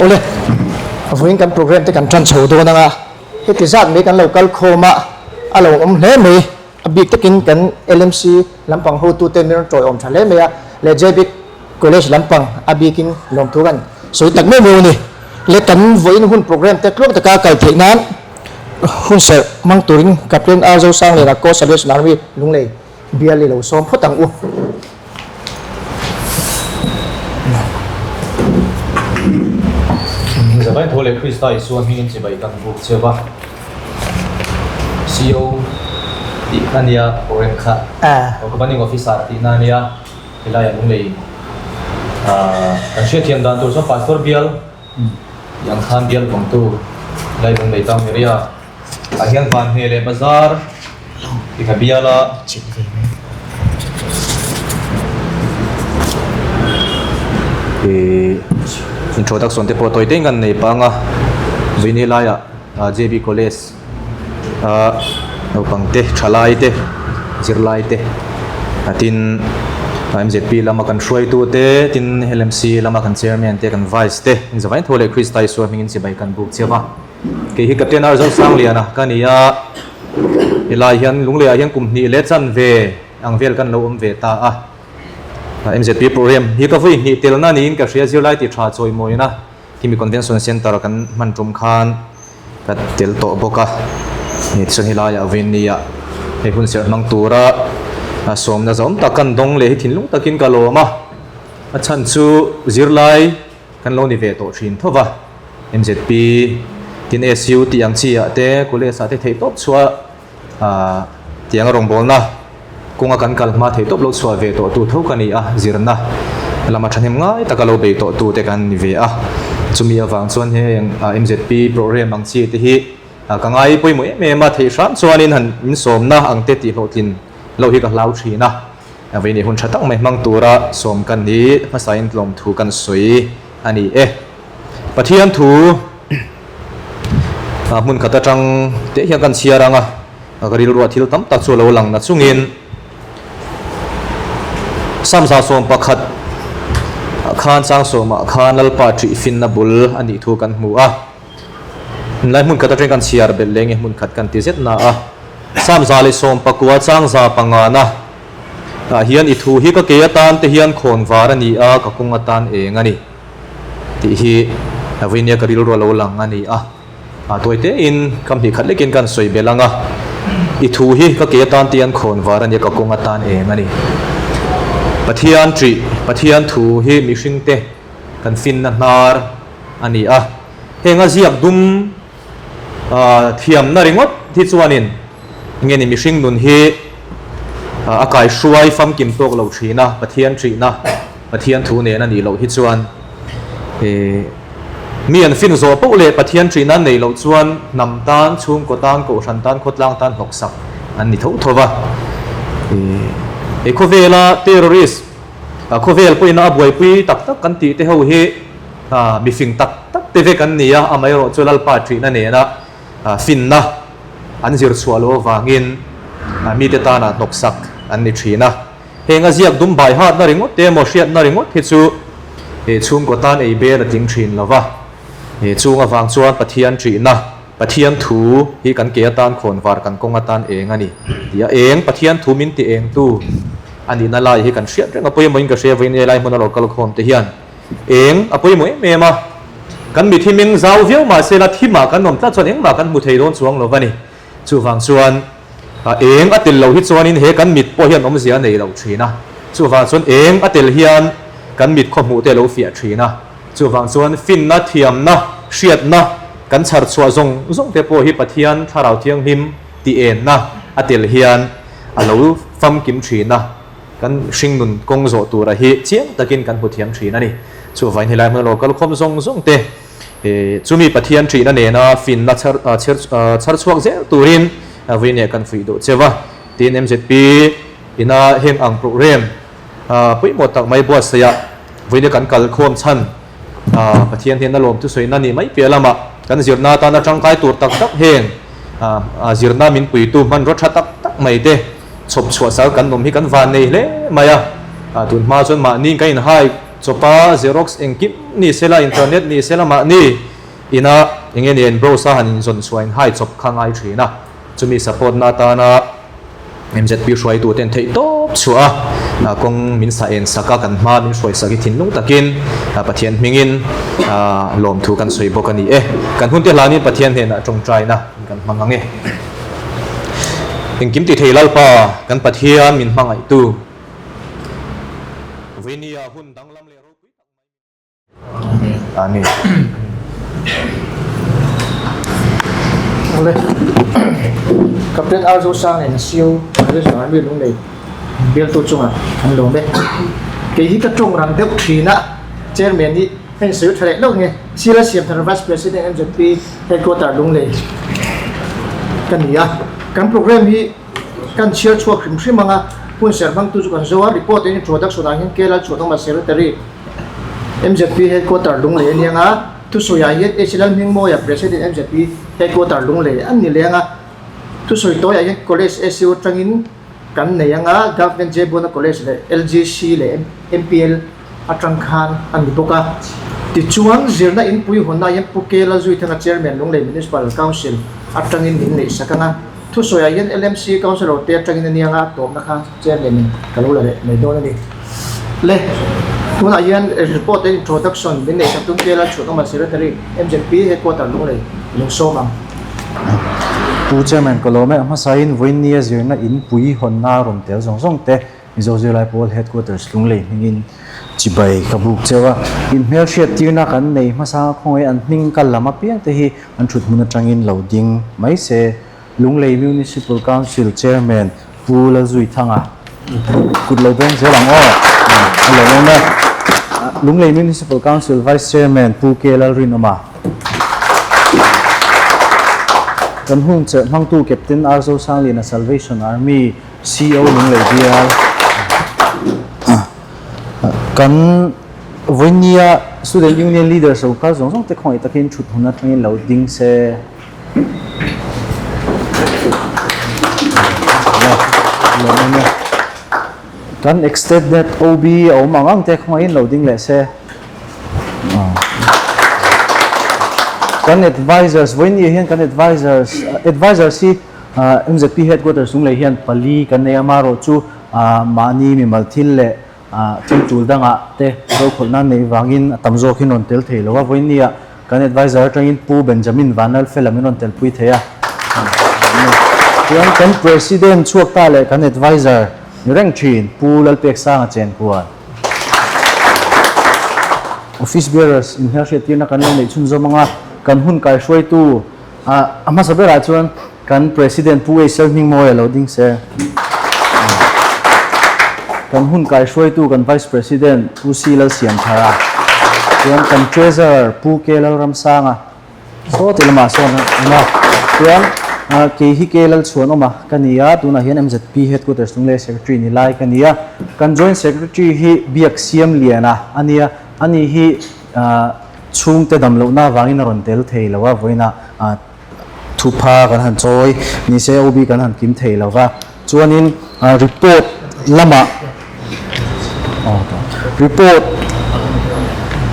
Awle, vawiin kan program te kan tan chho dawn anga heti zat mai kan lo kal khawm a, a lo awm hle mai. A bik takin kan LMC lampang hotute min rawn tawiawm tha hle mai a, leh JB College lampang a bikin lawmthu kan sawi tak meuh meuh a ni. Leh kan vawiin hun program te tluang taka kal theih nan hun serh hmang turin Captain R Zosangliana Corps Salvation Army Lunglei bial i lo sawm phawt ang u. Zavai tho leh Krista Isua hmingin chibai kan buk cheu va, CO tih a nia program kha, Commanding Officer tihna a nia, helaiah Lunglei kan hriatthiam dan tur chuan Pastor bial tih ang khan bial vawngtu helai Lunglei town area ah hian Vanhne leh Bazar tih kha bial a. Ih introduction te pawh tawi te in kan nei pang a Vini laiah JB College a naupang te thalai te zirlai te tin MZP lama kan hruaitu te tin LMC lama kan chairman te kan vice te inzavain tho leh Krista Isua hmingin chibai kan buk cheu a. Kei hi Captain Arzo Sangliana ka ni a, helai hian Lungleiah hian kum hnih leh chanve ang vel kan lo awm ve ta a. MZP program hi ka vawi hnih telna niin ka hria, zirlai ti tha chawimawina Kimi Convention Centre kan hman tum khan ka tel tawh bawk a. Tichuan helaiah vawinia hei hun serh hmang tura sawmna zawm tak kan dawng leh hi thinlung takin ka lawm a, a chhan chu zirlai Kan lo ni ve tawh thin tho va, MZP tin SU tih ang chi ah te college ah te theih tawp chhuah ah tiang a rawngbawlna kawnga kan kal hma theih tawp lo chhuah ve tawh tu tho ka ni a, zirna lama thahnem ngai taka lo bei tawh tu te kan ni ve a, chumi avang chuan heng MZP program ang chi te hi ka ngai pawimawh em em a, theih hram chuanin han min sawmna ang te tih hlawhtlin loh hi ka hlau thin a. Vei nih hun tha tak mai hmang tura sawm kan ni hmasain tlawm thu kan sawi a ni e. Pathian thu hmun khat atang te hian kan chhiar ang a, ka rilruah thil tam tak chu a lo lang na chungin Samza 11 khan chang sawmah khan Lalpa ṭih finna bul a nih thu kan hmu a. Lai hmun khat atangin kan chhiar belh leng e hmun khat kan ti zet na a. 119 chang 5 na ah hian i thu hi ka ke atan te hian khawn var a ni a, ka kawng atan eng a ni tih hi vawinia ka rilru a lo lang a ni a. Tuai tein kam hnih khat lekin kan sawi belh ang a, i thu hi ka ke atan te hian khawn var a ni a, ka kawng atan eng a ni. Pathian ṭih, Pathian thu hi mihringte kan finna hnar a ni a. Heng a ziak dum thiamna ringawt hi chuanin nge ni mihring nun hi a kaihruai famkim tawk lo thin a, Pathian ṭihna, Pathian thu nen a nih loh hi chuan mi an fin zawh poh leh Pathian ṭihna an neih loh chuan hnam tan, chhungkaw tan, kohhran tan, khawtlang tan hnawksak an ni tho tho va. He khawvela terrorist, khawvel pawhin a buaipui tak tak kan tih te ho hi, Mifing tak tak te vek an ni a, amaherawh chu Lalpa ṭihna nena finna an zir chhuah loh avangin mite tana hnawksak an ni ṭhin a. Heng a ziak dum bai hatna ringawt te emaw hriatna ringawt hi chu chhungkaw tan ei bel a tling ṭhin lo va. Chung avang chuan Pathian ṭihna, Pathian thu hi kan ke atan khawnvar kan kawng atan eng a ni tih a eng, Pathian thu min ti engtu a nihna lai hi kan hriat reng a pawimawhin ka hria vawiin helai hmuna lo kalkhawm te hian. Eng a pawimawh em em a, kan mi thiming zau viau mah se la thimah kan awm tlat chuan engmah kan hmu thei dawn chuang lo va ni. Chuvang chuan eng a tel lo hi chuanin he kan mit pawh hian awmzia a nei lo thin a, chuvang chuan eng a tel hian kan mit khaw hmuh te a lo fiah thin a, chuvang chuan finna, thiamna, hriatna kan chhar chhuah zawng zawng te pawh hi Pathian Thlarau Thianghlim tih enna a tel hian a lo famkim thin a. Kan hringnun kawng zawh tura hi chiang takin kan hmu thiam thin a ni. Chuvangin helai hmuna lo kalkhawm zawng zawng te chumi Pathian ṭihna nena finna chhar chhar chhuak zel turin vawinia kan fuih duh cheu a. Tin, MZP ina heng ang program pawimawh tak mai buatsaihah vawinia kan kalkhawm chhan Pathian hian a lawm thusawina nih mai piah lamah kan zirna atana tangkai tur tak tak heng zirna min puitu hmanraw tha tak tak mai te, Chhawp chhuah sal kan awm hi kan van nei hle mai a, tun hma chuan mahni kan inhai chawpa xerox engkim ni sela internet ni sela mahni ina eng nge nen browse a han inzawn chhuah in hai chawp kha ngai thin a, chumi support na atana MZP hruaitu ten theih tawp chhuah a kawng min sa en sak a kan hma min hruai sak hi thinlung takin Pathian hmingin lawmthu kan sawi bawk a ni e. Kan hun te hlanin Pathian hnenah tawngtaina kan hmang ang e. Engkim ti thei Lalpa kan Pathian min hmangaihtu Vawinia hun danglam leh ropui tak mai min Amen. Awle Captain Arzo Sang nen CO Salvation Army Lunglei bialtu chungah an lawm e. Kei hi ka tawng rang deuh thin a, Chairman hi heng sawi tha leh hlauh nge Sila Siamthar Vice President MZP Headquarter Lunglei ka ni a. Kan program hi kan chhiar chhuak hrim hrim ang a, hun ser hmangtu chu kan zo a, report and introduction ah hian KL Chhuanawma Secretary MZP Headquarter Lunglei a niang a, thusawi ah hian HL Hmingmawia President MZP Headquarter Lunglei an ni leng a, thusawi tawi ah hian College SU atangin kan nei ang a, Government Jebona College leh LGC leh MPL atang khan a ni bawk a. Tichuan, zirna inpui hawnna hian Pu K Lalzuithanga Chairman Lunglei Municipal Council atangin min neihsak ang a. Thusawiah hian LMC Councillor te atangin a nia nga tawpna kha Chairman in ka lo la leh mai dawn a ni. Le, tunah hian report and introduction min neihsak tum K Lalchhuanawma Secretary MZP Headquarter Lunglei lungsawm ang. Pu Chairman ka lawm e, a hmasain vawiinnia zirna inpui hawnna rawn tel zawng zawng te Mizo Zirlai Pawl Headquarters Lunglei hmingin chibai ka buk cheu a, inhmelhriat tirna kan nei hmasa khawngaih an hming kal lam apiang te hi an thut hmun atangin lo ding mai se. Lunglei Municipal Council Chairman Pu Lalzuithanga kut lo beng zel ang aw, a lo awm e. Lunglei Municipal Council Vice Chairman Pu K Lalrinawma. Kan hung chelh hmangtu Captain R Zosangliana Salvation Army CO Lunglei bial kan vawinia Student Union Leader sawrkar zawng zawng te khawngaih takin thut hmun atangin lo ding se. Kan extended OB a awm ang ang te khawngaihin lo ding leh se. Kan advisors vawinia hian kan advisors advisors hi MZP Headquarters Lunglei hian pali kan nei a, amaherawh chu mahni mimal thil leh thil tul dangah te rokhawlh nan neih vangin a tam zawkin rawn tel thei lo a, vawiinniah kan advisor atangin Pu Benjamin Vanlalfela min rawn telpui thei a. Chuan kan President chhuak ta leh kan advisor ni reng thin Pu Lalpeksanga Chenkuan. Office bearers inhmelhriattirna kan lo neih chhunzawm anga kan hun kaihruaitu A hmasa berah chuan kan President Pu Eisel Hmingmawi a lo ding se. Kan hun kaihruaitu kan Vice President Pu C Lalsiamthara chuan kan Treasurer Pu K Lalramsanga saw ti lamah sawn a awm a. Chuan kei hi K Lalchhuanawma ka ni a, tunah hian MZP Headquarters Lunglei Secretary ni lai ka ni a. Kan Joint Secretary hi Biak Siamliana a nia, ani hi Chhungte dam lohna avangin a rawn tel thei lo a, vawiinah thupha kan han chawi ni se OB kan han kim thei lo va, chuanin report lamah report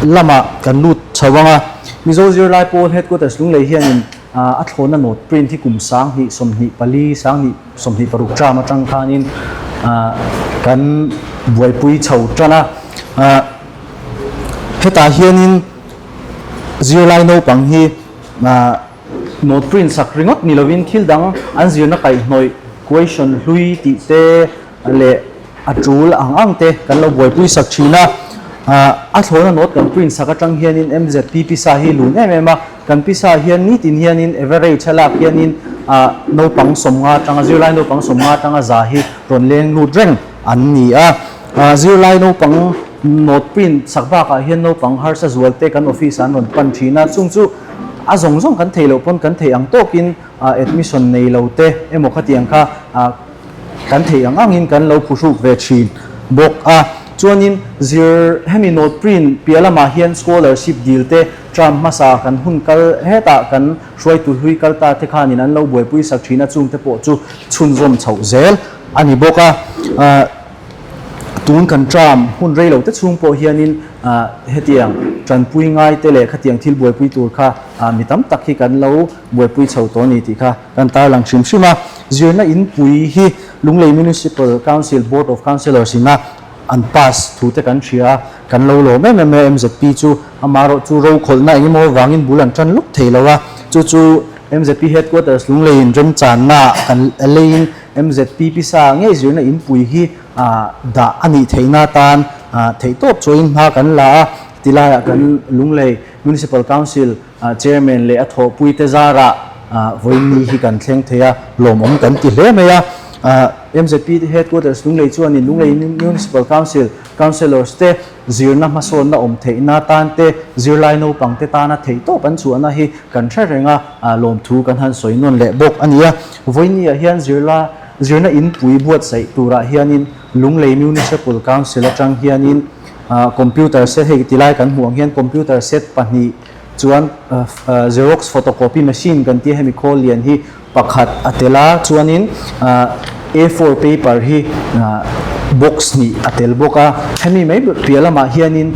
lamah kan lut chho ang a, Mizo Zirlai Pawl Headquarters Lunglei hianin a thlawhna note print hi kum 20 24 20 26 term atang khanin kan buaipui chho tan a. Hetah hianin zirlai naupang hi note print sak ringawt ni lovin thil dang an zirna kaihhnawih question hlui tih te leh a tul ang ang te kan lo buaipui sak thin a. A thlawhna note kan print sak atang hianin MZP pisa hi lun em em a, kan pisa hian nitin hianin average a lak hianin naupang 50 atanga zirlai naupang 50 atanga za hi rawn leng lut reng an ni a. Zirlai naupang note print sak bakah hian naupang harsa zual te kan office ah an rawn pan thin a, chung chu a zawng zawng kan thei loh pawn kan theih ang tawkin admission nei lo te emaw khatiang kha kan theih ang angin kan lo phuhruk ve thin bawk a. Chuanin zir hemi note print piah lamah hian scholarship dil te term hmasa kan hun kal hetah kan hruaitu hlui kal ta te khanin an lo buaipui sak thin a, chung te pawh chu chhunzawm chhoh zel a ni bawk a. Tun kan term hun rei lo te chhung pawh hianin Hetiang tanpui ngai te leh khatiang thil buaipui tur kha mi tam tak hi kan lo buaipui chho tawh a ni tih kha kan tarlang hrim hrim a. Zirna inpui hi Lunglei Municipal Council Board of Councillors ina an pass thu te kan hria a, kan lo lawm em em e. MZP chu amaherawh chu rokhawlhna eng emaw avangin bul an tan lawk thei lo a, chu chu MZP Headquarters Lungleiin remchanna kan leiin MZP pisa ngei zirna inpui hi dah a nih theihna atan theihtawp chuain hma kan la a, tilaiah kan Lunglei Municipal Council Chairman leh a thawhpuite zarah vawiin hi kan thleng thei a, lawmawm kan ti hle mai a. MZP Headquarters Lunglei chuanin Lunglei Municipal Council Councillors te zirna hmasawnna awm theihna tan te, zirlai naupang te tana theihtawp an chhuahna hi kan hre reng a, lawmthu kan han sawi nawn leh bawk a ni a. Vawiinniah hian zirla zirna inpui buatsaih turah hianin Lunglei Municipal Council atang hianin computer set hei tilai kan hmuh ang hian computer set pahnih chuan xerox photocopy machine kan tia hemi khawl lian hi pakhat a tel a chuanin A4 paper hi box hnih a tel bawk a hemi mai piah lamah hianin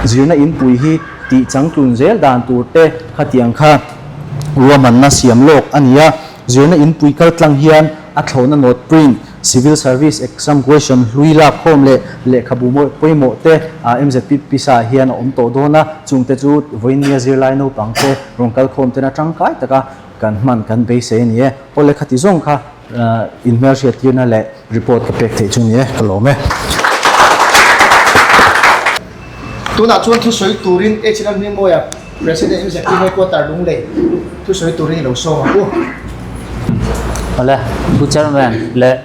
zirna inpui hi tih changtlun zel dan tur te khatiang kha ruahmanna siam lawk a ni a zirna inpui kal tlang hian a thlawhna note print Civil Service Exam Question hlui lak khawm leh lehkhabu pawimawh te MZP pisa ah hian a awm tawh dawn a, chungte chu vawinia zirlai naupang te rawn kal khawm tena tangkai taka kan hman kan beisei a ni e. Aw lehkha ti zawng kha inhmelhriattirna leh report ka pek theih chu a ni e, ka lawm e. Tunah chuan thusawi turin HLM Hmingmawia President MZP Headquarter Lunglei thusawi turin i lo sawm ang u. Awle, Pu Chairman leh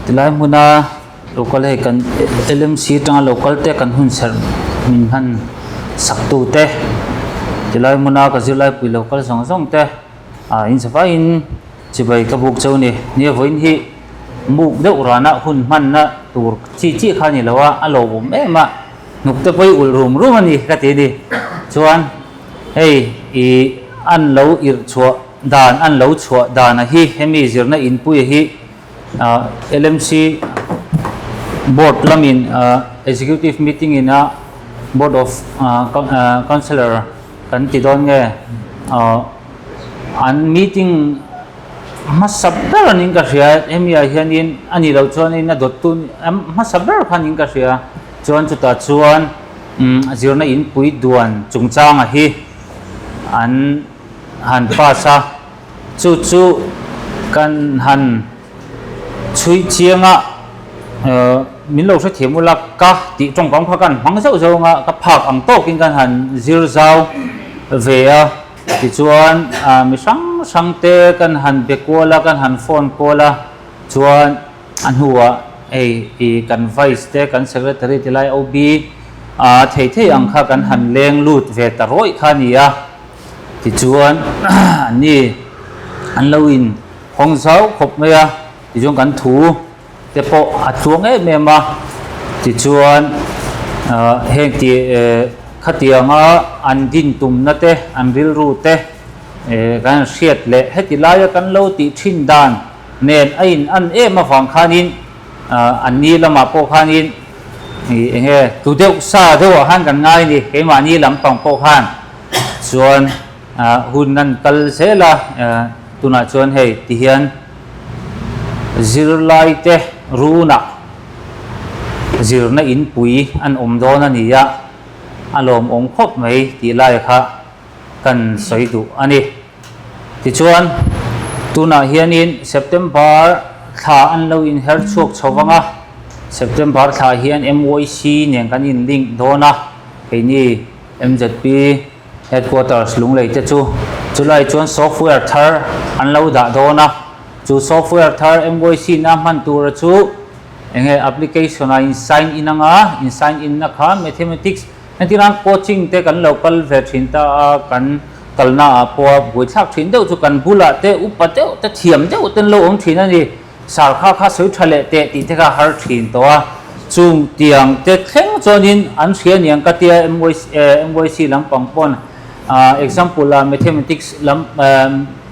tilai hmuna local hei kan LMC atanga local te kan hun serh min hman sak tu te tilai hmuna ka zirlaipui local zawng zawng te ah in zavaiin chibai ka buk cheu a ni. Nia vawiin hi muk deuh rana hun hmanna tur chi chi kha a ni lo a, a lawmawm em a. Hnuk te pawh i ulh rum rum a ni ka ti a ni. Chuan hei i an lo irh chhuah dan an lo chhuah dan a hi hemi zirna inpui a hi LMC board lamin executive meeting in a board of councillor kan ti dawn nge an meeting hmasa ber anin ka hria hemi ah hianin a nih loh chuanin a dawttu hmasa ber kha anin ka hria chuan chutah chuan zirna inpui duan chungchanga hi an han pass a chu chu kan han chhui chiang a min lo hrethiam ula ka tih tawngkam kha kan hmang zauh zauh anga ka phak ang tawkin kan han zir zau ve a. Tichuan mi hrang hrang te kan han be kual a, kan han phone kual a, chuan a hnuah hei i kan vice te, kan secretary te lai OB a thei thei ang kha kan han leng lut ve ta rawih kha a ni a. Tichuan anni an lo in hawng zau khawp mai a, tichuan kan thu te pawh a tluang em em a, tichuan heng ti khatianga an din tumna te an rilru te kan hriat leh heti laia kan lo tih thin dan nen a in an em avang khanin an ni lamah pawh khanin eng nge tu deuh sa deuhah khan kan ngai a ni keimahni lampang pawh khan chuan hun an kal zel a tunah chuan hei tihian Zirlaite runah zirna inpui an awm dawn a ni a, a lawmawm khawp mai tih lai kha kan sawi duh a ni. Tichuan, tunah hianin September thla an lo inher chhuak chho vang a, September thla hian MYC nen kan in link dawn a, keini MZP, Headquarters Lunglei te chu chulai chuan software thar an lo dah dawn a, chu software thar MYC na hman tura chu enge application ah in sign in anga, in sign in na kha mathematics entirnan coaching te kan lo kal ve thin ta a, kan kalna ah pawh a buaithlak thin deuh chu kan bulah te upa deuh te thiam deuh te an lo awm thin a ni. Sar kha kha sawi tha leh teh tih te kha har thin tawh a, chung tiang te thleng chuanin an hria niang ka tia MYC lampang pawn example ah mathematics lam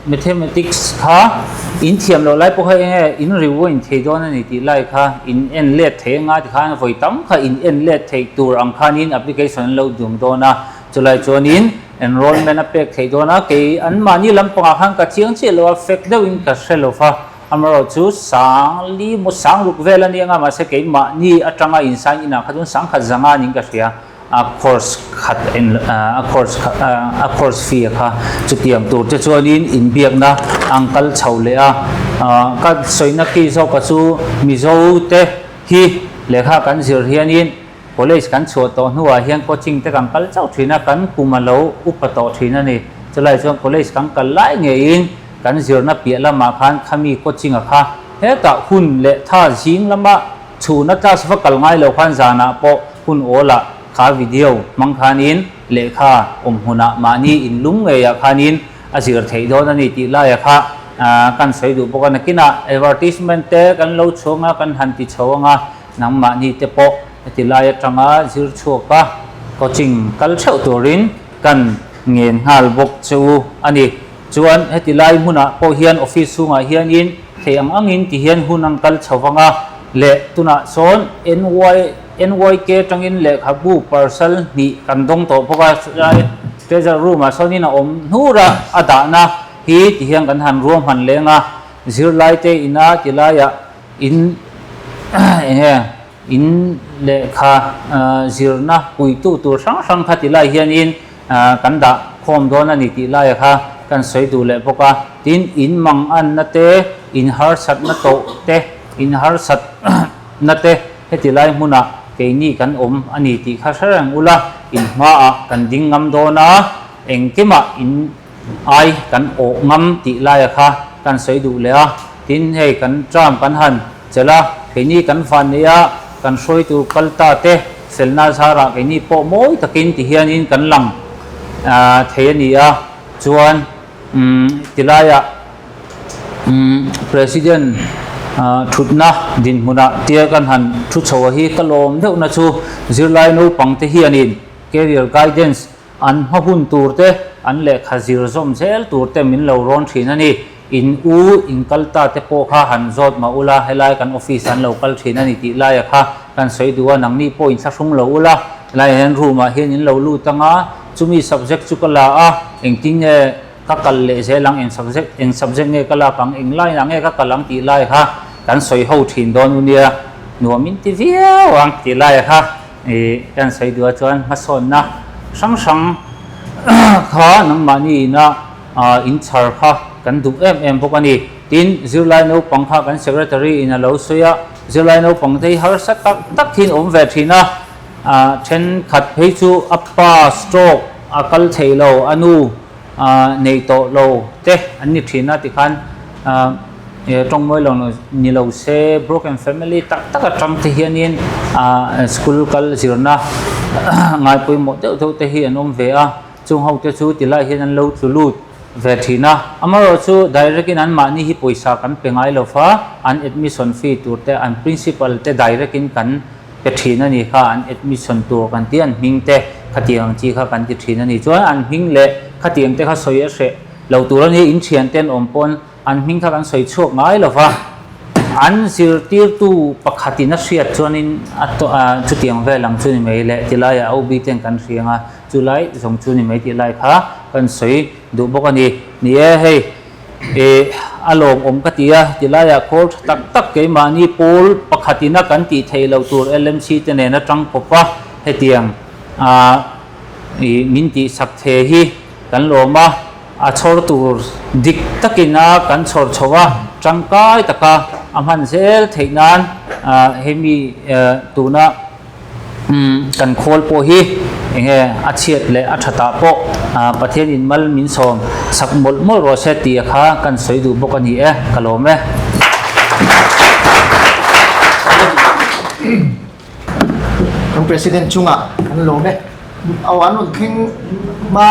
Mathematics kha in thiam loh lai pawh kha eng nge in rewind thei dawn a ni tih lai kha in en let thei anga tikhan vawi tam kha in en let theih tur ang khanin application an lo dum dawn a, chulai chuanin enrollment a pek theih dawn a, kei anmahni lampangah khan ka chiang chiah lo a, fek deuhin ka hre lo va, amaherawhchu chu sang li maw sang ruk vel a ni anga mahse keimahni atanga in sign in ah kha chuan sangkhat zanga niin ka hria. A course khat en a course a course fee kha chutiang tur te chuanin inbiakna ang kal chho leh a, ka sawina khi zawka chu Mizo te hi lehkha kan zir hianin college kan chhuah tawh hnuah hian coaching te kan kal chauh thin a, kan kum a lo upa tawh thin a ni. Chulai chuan college kan kal lai ngeiin kan zirna piah lamah khan khami coaching a kha hetah hun leh tha zing lama Chhuna class va kal ngai lo khan zanah pawh hun awlah kha video hmang khanin lehkha awm hmunah mahni inlum ngeiah khanin a zir theih dawn a ni tih laia kha kan sawi duh bawk a. Nakinah advertisement te kan lo chhuang a, kan han ti chho ang a, nangmahni te pawh heti lai atanga zir chhuak a coaching kal theuh turin kan ngen nghal bawk che u a ni. Chuan heti lai hmunah pawh hian office chhungah hianin thei ang angin ti hian hun an kal chho vang a, leh tunah sawn NY NYK atangin lehkhabu parcel hnih kan dawng tawh bawk a, chulai treasure room ah sawnin a awm hnur a, a dahna hi ti hian kan han ruahman leng a, zirlai te ina ti laiah in enge in lehkha zirna puitu tur hrang hrang kha ti lai hianin Kan dah khawm dawn a ni tih laia kha kan sawi duh leh bawk a. Tin, in mang anna te, in harsatna tawh te, in harsatna te heti lai hmunah keini kan awm a ni tih kha hre reng ula, in hmaah kan ding ngam dawn a, engkimah in ai kan awh ngam tih laia kha kan sawi duh leh a. Tin, hei kan term kan han Chelh a, keini kan van nei a, kan hruaitu kal ta te felna zarah keini pawh mawi takin ti hianin kan lang thei a ni a, chuan tilaiah President thutna dinhmunah tia kan han thu chho a hi ka lawm deuhna chu zirlai naupang te hianin career guidance An hma hun tur te, an lehkha zir zawm zel tur te min lo rawn thin a ni. In u in kal ta te pawh kha han zawt mah ula, helai kan office an lo kal thin a ni tih laia kha kan sawi duh a, nangni pawh in thlahrung lo ula, helaiah hian room ah hian in lo lut anga, chumi subject chu ka la a, engtin nge ka kal leh zel ang, eng subject eng subject nge ka lak ang, eng line ah nge ka kal ang tih lai kha kan sawi ho thin dawn u nia, nuam in ti viau ang tih laia kha. Ih kan sawi duh ah chuan hmasawnna hrang hrang kha nangmahni ina in chhar kha kan duh em em bawk a ni. Tin, zirlai naupang kha kan secretary in a lo sawi a, zirlai naupang te hi harsa tak tak hian awm ve thin a, thenkhat phei chu a pa stroke a kal thei lo, a nu nei tawh lo te an ni thin a tikhan tawng mawi lo ni lo se broken family tak tak atang te hianin school kal zirna ngai pawimawh deuh deuh te hi an awm ve a, chung ho te chu tilai hian an lo tlu lut ve thin a, amaherawhchu direct in anmahni hi pawisa kan pe ngai lo va, an admission fee tur te an principal te direct in kan pe thin a ni kha, an admission tur kan tih an hming te khatiang ang chi kha kan ti thin a ni. Chuan an hming leh khatiang te kha sawi a hreh lo tur a ni, in thian te an awm pawn an hming kha kan sawi chhuak ngai lo va, an zirtirtu pakhatin a hriat chuanin a chutiang vel ang chu ni mai leh ti laiah OB ten kan hria ang a, chu lai zawng chu ni mai tih lai kha kan sawi duh bawk a ni. Ni e hei. Ih, a lawmawm ka ti a, tilaiah khawl tha tak tak keimahni pawl pakhatina kan tih theih loh tur LMC te nen atang kawp a, hetiang ah ih min tih sak the hi kan lawm a, a chhawr tur dik takina kan chhawr chho a, tangkai taka a hman zel theih nan ah hemi tuna Kan khawl pawh hi enge a chhiat leh a thatah pawh Pathian in mal min sawm sak mawlh mawlh rawh se tih kha kan sawi duh bawk a ni e, ka lawm e. Kan President chungah kan lawm e. Aw an rawn thleng hma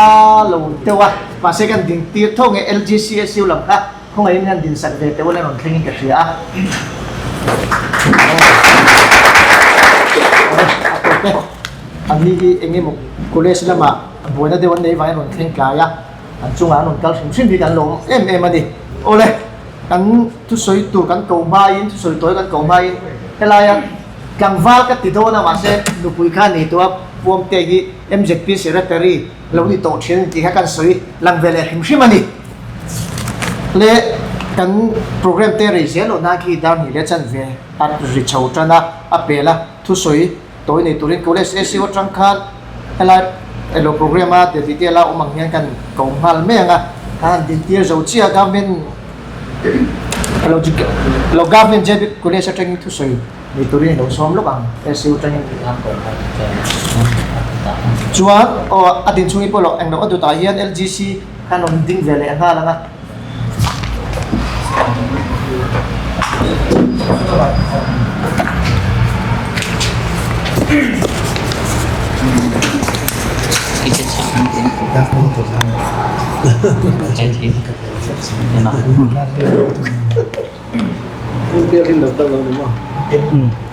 lo deuh a, mahse kan ding tir tho nge LGCSU lam kha. Khawngaihin hian dinsak ve teh ula rawn thlengin ka hria a. A tawp e. An ni hi eng emaw college lamah buaina deuh an nei vangin rawn thleng tlai a. an chungah an rawn kal hrim hrim hi kan lawm em em a ni. Awle, kan thusawi tur kan ko hmain, thusawi tawi kan ko hmain helaia tlangval ka ti dawn a mahse nupui kha nei tawh a Puamte hi MZP Secretary lo ni tawh thin tih kha kan sawi lang ve leh hrim hrim a ni. Le kan program te rei zel loh nan khi dar hnih leh chanve a ri chho tan a, a pel a thusawi tawi nei turin College ACO atang khan helai elo program a detail a awm ang hian kan ko nghal mai ang a, kan han dintir zo chiah a government elo elo government JB College atangin thusawi nei turin ilo sawm lawk ang ACO atangin chuan aw a din chhungin pawh lo englo a dawtah hian LGC khan rawn ding ve leh nghal ang a.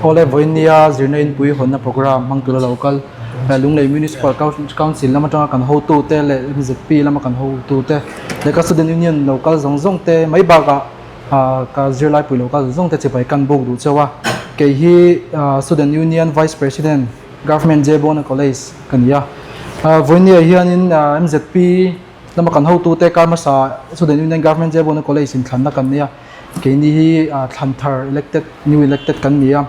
Awle vawinia zirna inpui hawnna program hmang tura lo kal Lunglei Municipal Council lam atanga kan hotute leh MZP lama kan hotute leh ka Student Union lo kal zawng zawng te mai bakah ka zirlai pui lo kal zawng zawng te chibai kan buk duh chauh a. Kei hi Student Union Vice President Government J Bona College ka ni a. Vawinia hianin MZP Lama kan hotute kar hmasa Student Union Government Zebona College in thlanna kan nei a, keini hi thlan thar elected new elected kan ni a,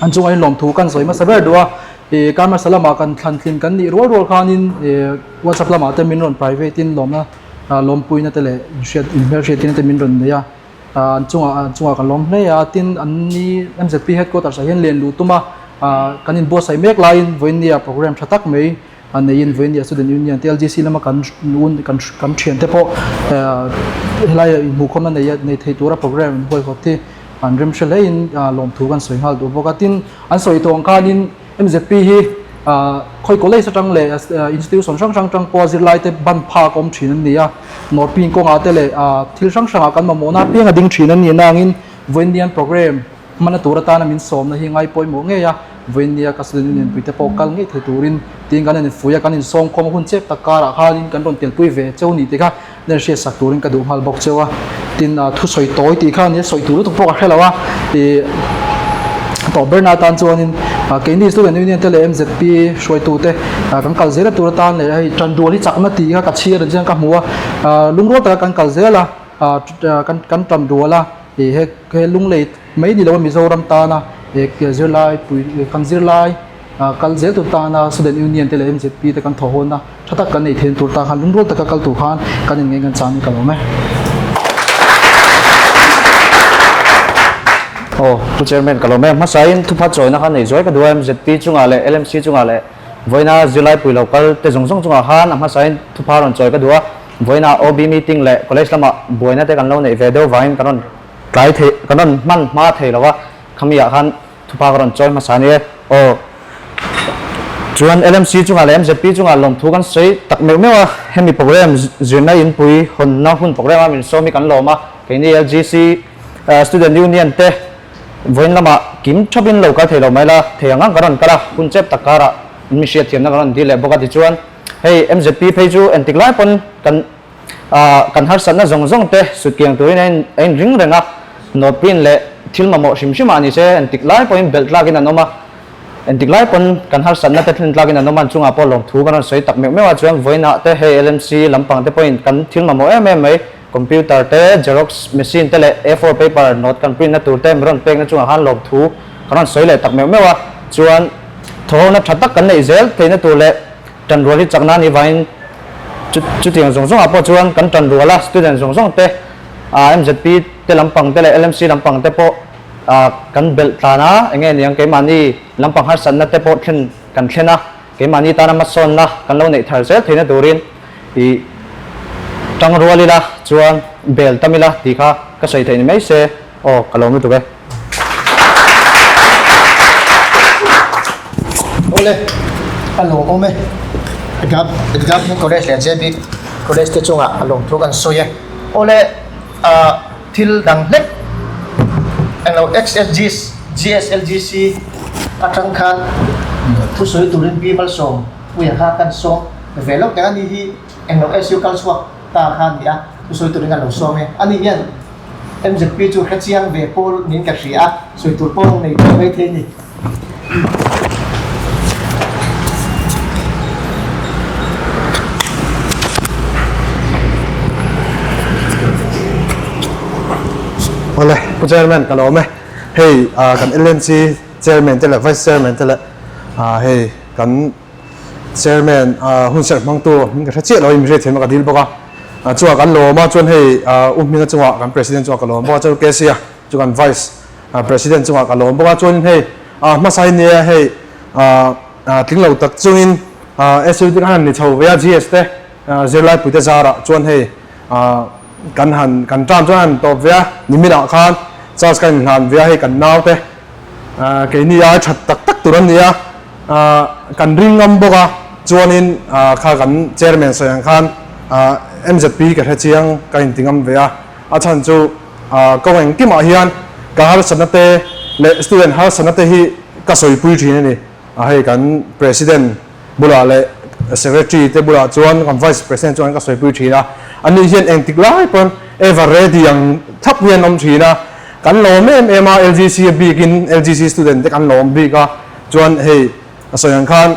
an chungah hian lawmthu kan sawi hmasa ber duh a, ih kar hmasa lamah kan thlan tlin kan nih rual rual khanin ih WhatsApp lamah te min rawn private in lawmna lawmpuina te leh inhriat inhmelhriattirna te min rawn nei a, an chungah an chungah kan lawm hle a, tin an ni MZP headquarters ah hian len luh tum a, kan inbuatsaih mek laiin vawinia program tha tak mai A neiin vawinia Student Union te LGC lama kan un kan kan thiante pawh helai inhmuhkhawmna nei nei thei tura program in huaihawt hi an rem hre hlein lawmthu kan sawi nghal duh bawk a. Tin, an sawi tawh ang khanin MZP hi khawi college atang leh institution hrang hrang atang pawha zirlai te ban phak awm thin an ni a. North-pin kawngah te leh thil hrang hrangah kan mamawhna apiang a ding thin an ni nangin vawinia program Hmana tur atana min sawmna hi ngai pawimawh ngei a, vawinia ka Student Union puite pawh kal ngei thei turin tiin kan infuih a, kan insawmkhawm a hun chep tak karah khanin kan rawn telpui ve cheu ni tih kha nen hriatsak turin ka duh nghal bawk cheu a. Tin, thusawi tawi tih kha nia sawi tur lutuk pawh ka hre lo a, ih tawh berna atan chuanin keini Student Union te leh MZP hruaitute kan kal zel a tur atan leh hei tanrual hi chakna tih kha ka chhiar ang chian ka hmu a, lungrual taka kan kal zel a, kan tanrual a. Ih he he lunglei mai ni lo a Mizoram tana eh zirlai pui kan zirlai ah kal zel tur tana Student Union te leh MZP te kan thaw hawn a tha tak kan nei theih tur tan khan lungrual taka kal tur khan kan in ngei kan chang in ka lawm e. Aw Pu Chairman ka lawm e. Hmasain thupha chawina kha nei zuai ka duh a MZP chungah leh LMC chungah leh vawiina zirlai pui lo kal te zawng zawng chungah khan a hmasain thupha rawn chawi ka duh a. Vawiinah OB meeting leh college lamah buaina te kan lo neih ve deuh vangin kan rawn tlai thei, kan rawn hman hma thei lo a, khami ah khan thupa ka rawn chawi hmasa a ni e. Aw. Chuan LMC chungah leh MZP chungah lawmthu kan sawi tak meuh meuh a, hemi program zirna inpui hawnna hun program a min sawm hi kan lawm a, keini LGC Student Union te vawiin lamah kim thapin lo kal thei lo mai la, thei ang ang kan rawn kal a, hun chep tak karah min hriat thiamna kan rawn dil leh bawk a tichuan Hei MZP phei chu entik lai pawn kan kan harsatna zawng zawng te sut kiang turin a in a in ring reng a, note print leh thil mamawh hrim hrim ah ni se entik lai pawhin belh tlakin an awm a, entik lai pawn kan harsatna te thlen tlakin an awm a, an chungah pawh lawmthu kan rawn sawi tak meuh meuh a, chuan vawiinah te hei LMC lampang te pawhin kan thil mamawh em em mai computer te, xerox machine te leh A4 paper note kan print na tur te min rawn pekna chungah khan lawmthu kan rawn sawi leh tak meuh meuh a, chuan thawhona tha tak kan neih zel theihna tur leh Tanrual hi chakna a nih vangin chutiang zawng zawngah pawh chuan kan tanrual a, student zawng zawng te, MZP te lampang te leh LMC lampang te pawh kan belh tlan a, eng nge niang keimahni lampang harsatna te pawh thlen kan thlen a, keimahni tana hmasawnna kan lo neih thar zel theihna turin ih tangrual ila chuan bel tam ila tih kha ka sawi theih ni mai se aw ka lawm lutuk e. Awle, a lawmawm e. Government College leh JB College te chungah a lawmthu kan sawi e. Awle, thil dang hlek englo XSG GSLGC atang khan thusawi turin Pi Malsawm Puia kha kan sawm ve lawk teh a ni hi. Englo SU kal chhuak ta kha a ni a, thusawi turin an lo sawm e. Ani hian MZP chu hrechiang ve pawl niin ka hria a, sawi tur pawh nei tawh mai thei a ni. Awle, Pu Chairman ka lawm e. Hei kan LMC Chairman te leh Vice Chairman te leh hei kan Chairman hun serh hmangtu hming ka hre chiah lo a, inhriat thiamna ka dil bawk a. Chungah kan lawm a, chuan hei U Hminga chungah kan President chungah ka lawm bawk a, chuan KC-a chu kan Vice President chungah ka lawm bawk a, chuanin hei hmasa hi nia hei tling lo tak chungin SUT khan han ni chho ve a, GS te zirlaipuite zarah chuan hei kan han kan term chuan han tawp ve a, niminah khan charge ka inhlan ve a, hei kan naute keini ai that tak tak tur an ni a. Kan ring ngam bawk a, chuanin kha kan chairman sawi ang khan MZP ka hre chiang ka inti ngam ve a, a chhan chu kawng engkimah hian ka harsatna te leh student harsatna te hi ka sawipui thin a ni. Hei kan president bulah leh secretary te bulah chuan kan vice president chuan ka sawipui thin a, ani hian engtik lai pawn ever ready ang thlap hian awm thin a, kan lawm em em a, LGC a bikin LGC student te kan lawm bik a. Chuan hei a sawi ang khan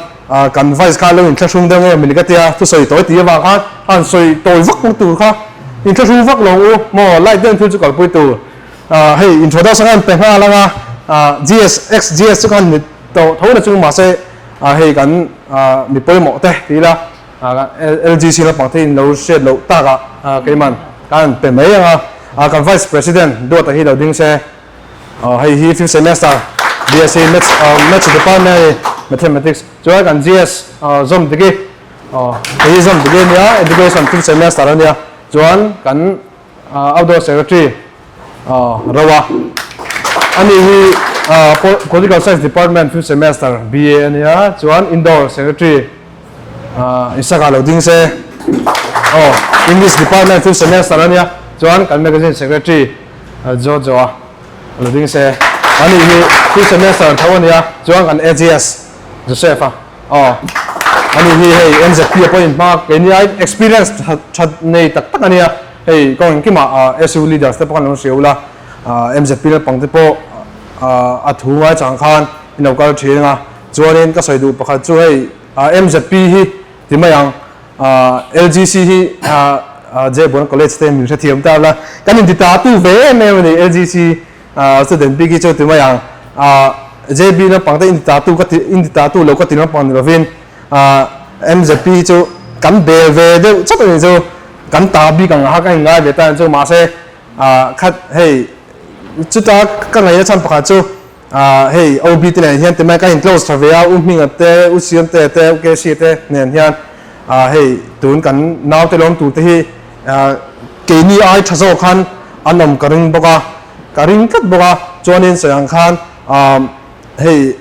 kan vice kha lo inthlahrung deuh nge mawni ka tia thusawi tawi tih avang khan a han sawi tawi vak vak tur kha inthlahrung vak lo u maw light deuhin thil chu kalpui tur hei introduction kha an pe nghal ang a GS ex GS chu khan ni tawh tho na chung mahse hei kan mi pawimawh te ti ila LGC lampang te in lo hriat loh takah keiman ka han pe mai ang a kan vice president duata hi lo ding se. Hei hi fifth semester BSc Maths Maths department a ni Mathematics chuan kan GS zawm dik i hei hi zawm dik i ania Education fifth semester a nia chuan kan outdoor secretary Roa ani hi Political Science department fifth semester BA a nia chuan indoor secretary Isaka lo ding se English department fifth semester a nia chuan kan magazine secretary Jojo a lo ding se ani hi fifth semester tho a nia chuan kan AGS Joseph a aw ani hi hei NZP a pawhin hma keini ai experience tha nei tak tak a nia hei kawng engkimah SU leaders te pawh khan lo hria ula MZP naupang te pawh a thu ngai chang khan in lo kal thin a chuanin ka sawi duh pakhat chu hei MZP hi ti mai ang. LGC hi Jaybuan College te min hrethiam ta la, kan inti ta tu ve em em a ni LGC student bik hi chu ti mai ang. JB naupang te inti ta tu ka ti inti ta tu lo ka ti naupang ni lovin MZP hi chu kan bel ve deuh chauh a ni chu, kan ta bik ang a ka inngai ve ta ang chu mahse khat hei chuta ka ngaihna chhan pakhat chu Ahh hei OB te nen hian timai ka in close tha ve a, U Hminga te, U Siamte te, U Kc te nen hian ahh hei tun kan naute lawm tur te hi ahh keini ai tha zawk khan an awm ka ring bawk a, ka ring tlat bawk a, chuanin sawi ang khan ahh hei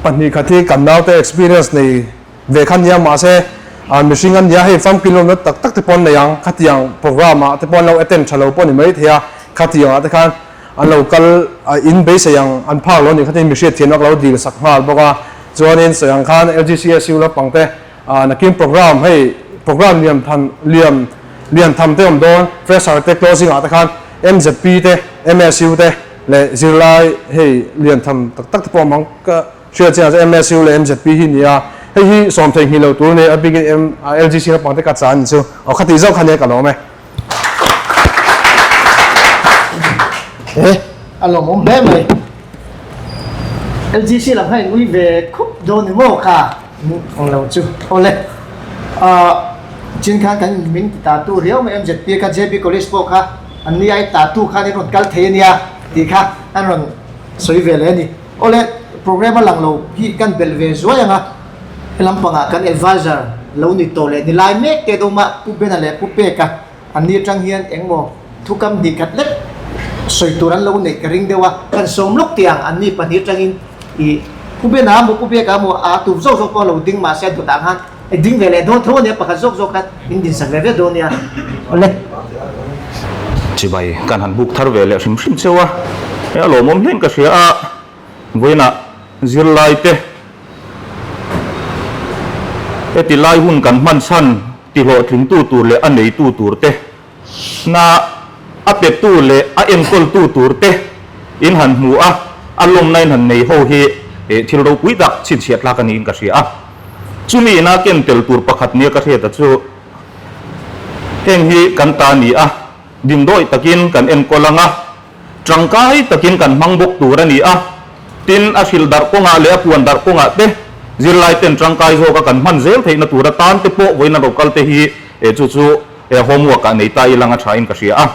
pahnihkhat hi kan naute experience nei ve kha nia mahse ahh mihring an nia hei famkil lawmna tak tak te pawh an nei ang, khatiang program ah te pawh an lo attend tha lo pawh ni maithei a, khatiang ah te khan An lo kal a in beisei ang an phak lo nih khatin mi hriatthiamna ka lo dil sak nghal bawk a. Chuanin sawi ang khan LGCSU lampang te nakin program hei program liam than liam lian tham te awm dawn fresher te closing ah te khan MZP te MSU te leh zirlai hei lian tham tak tak te pawh awm ang ka hriat chiang chu MSU leh MZP hi nia hei hi sawm theihnghilh lo tur a ni a bikin LGC lampang te ka chan ni chu aw khatih zawk kha nia ka lawm e. He a lawmawm hle mai. LGC lam kha in ui ve khup dawn ni maw kha ang lo chu. Awle ah chin khan kan min ti ta tu riau mai MZP kha JB College pawh kha an ni ai ta tu khan in rawn kal thei a nia tih kha an rawn sawi ve leh a ni. Awle program a lang lo hi kan belh ve zuai ang a. He lampangah kan advisor lo ni tawh leh ni lai mek te dawma Pu Bena leh Pu Peka an ni atang hian engmaw thukam hnih khat lek sawi tur an lo neih ka ring deuh a, kan sawm lawk tih ang an ni pahnih atangin ih Pu Bena maw Pu Peka maw a tup zawk zawk pawh a lo ding mahse a dawtah khan i ding ve leh dawn tho a nia pakhat zawk zawk khan in din sak ve ve dawn nia awle. Chibai kan han buk thar ve leh hrim hrim cheu a, he a lawmawm hlein ka hria a, vawiinah zirlai te Heti lai hun kan hman chhan tihlawhtlingtu tur leh a neitu tur te, hna a petu leh a enkawltu tur te in han hmu a, a lawmna in han nei ho hi thil ropui tak chhinchhiah tlak a niin ka hria a. Chumi ina ken tel tur pakhat nia ka hriat a chu heng hi kan ta ni a, dimdawi takin kan enkawl ang a, Tangkai takin kan hmang bawk tur a ni a, tin a hrilh darh kawngah leh a puan darh kawngah te zirlai ten tangkai zawka kan hman zel theihna tur atan te pawh vawiin an rawn kal te hi chu chu homework ah nei ta ilang a tha in ka hria a.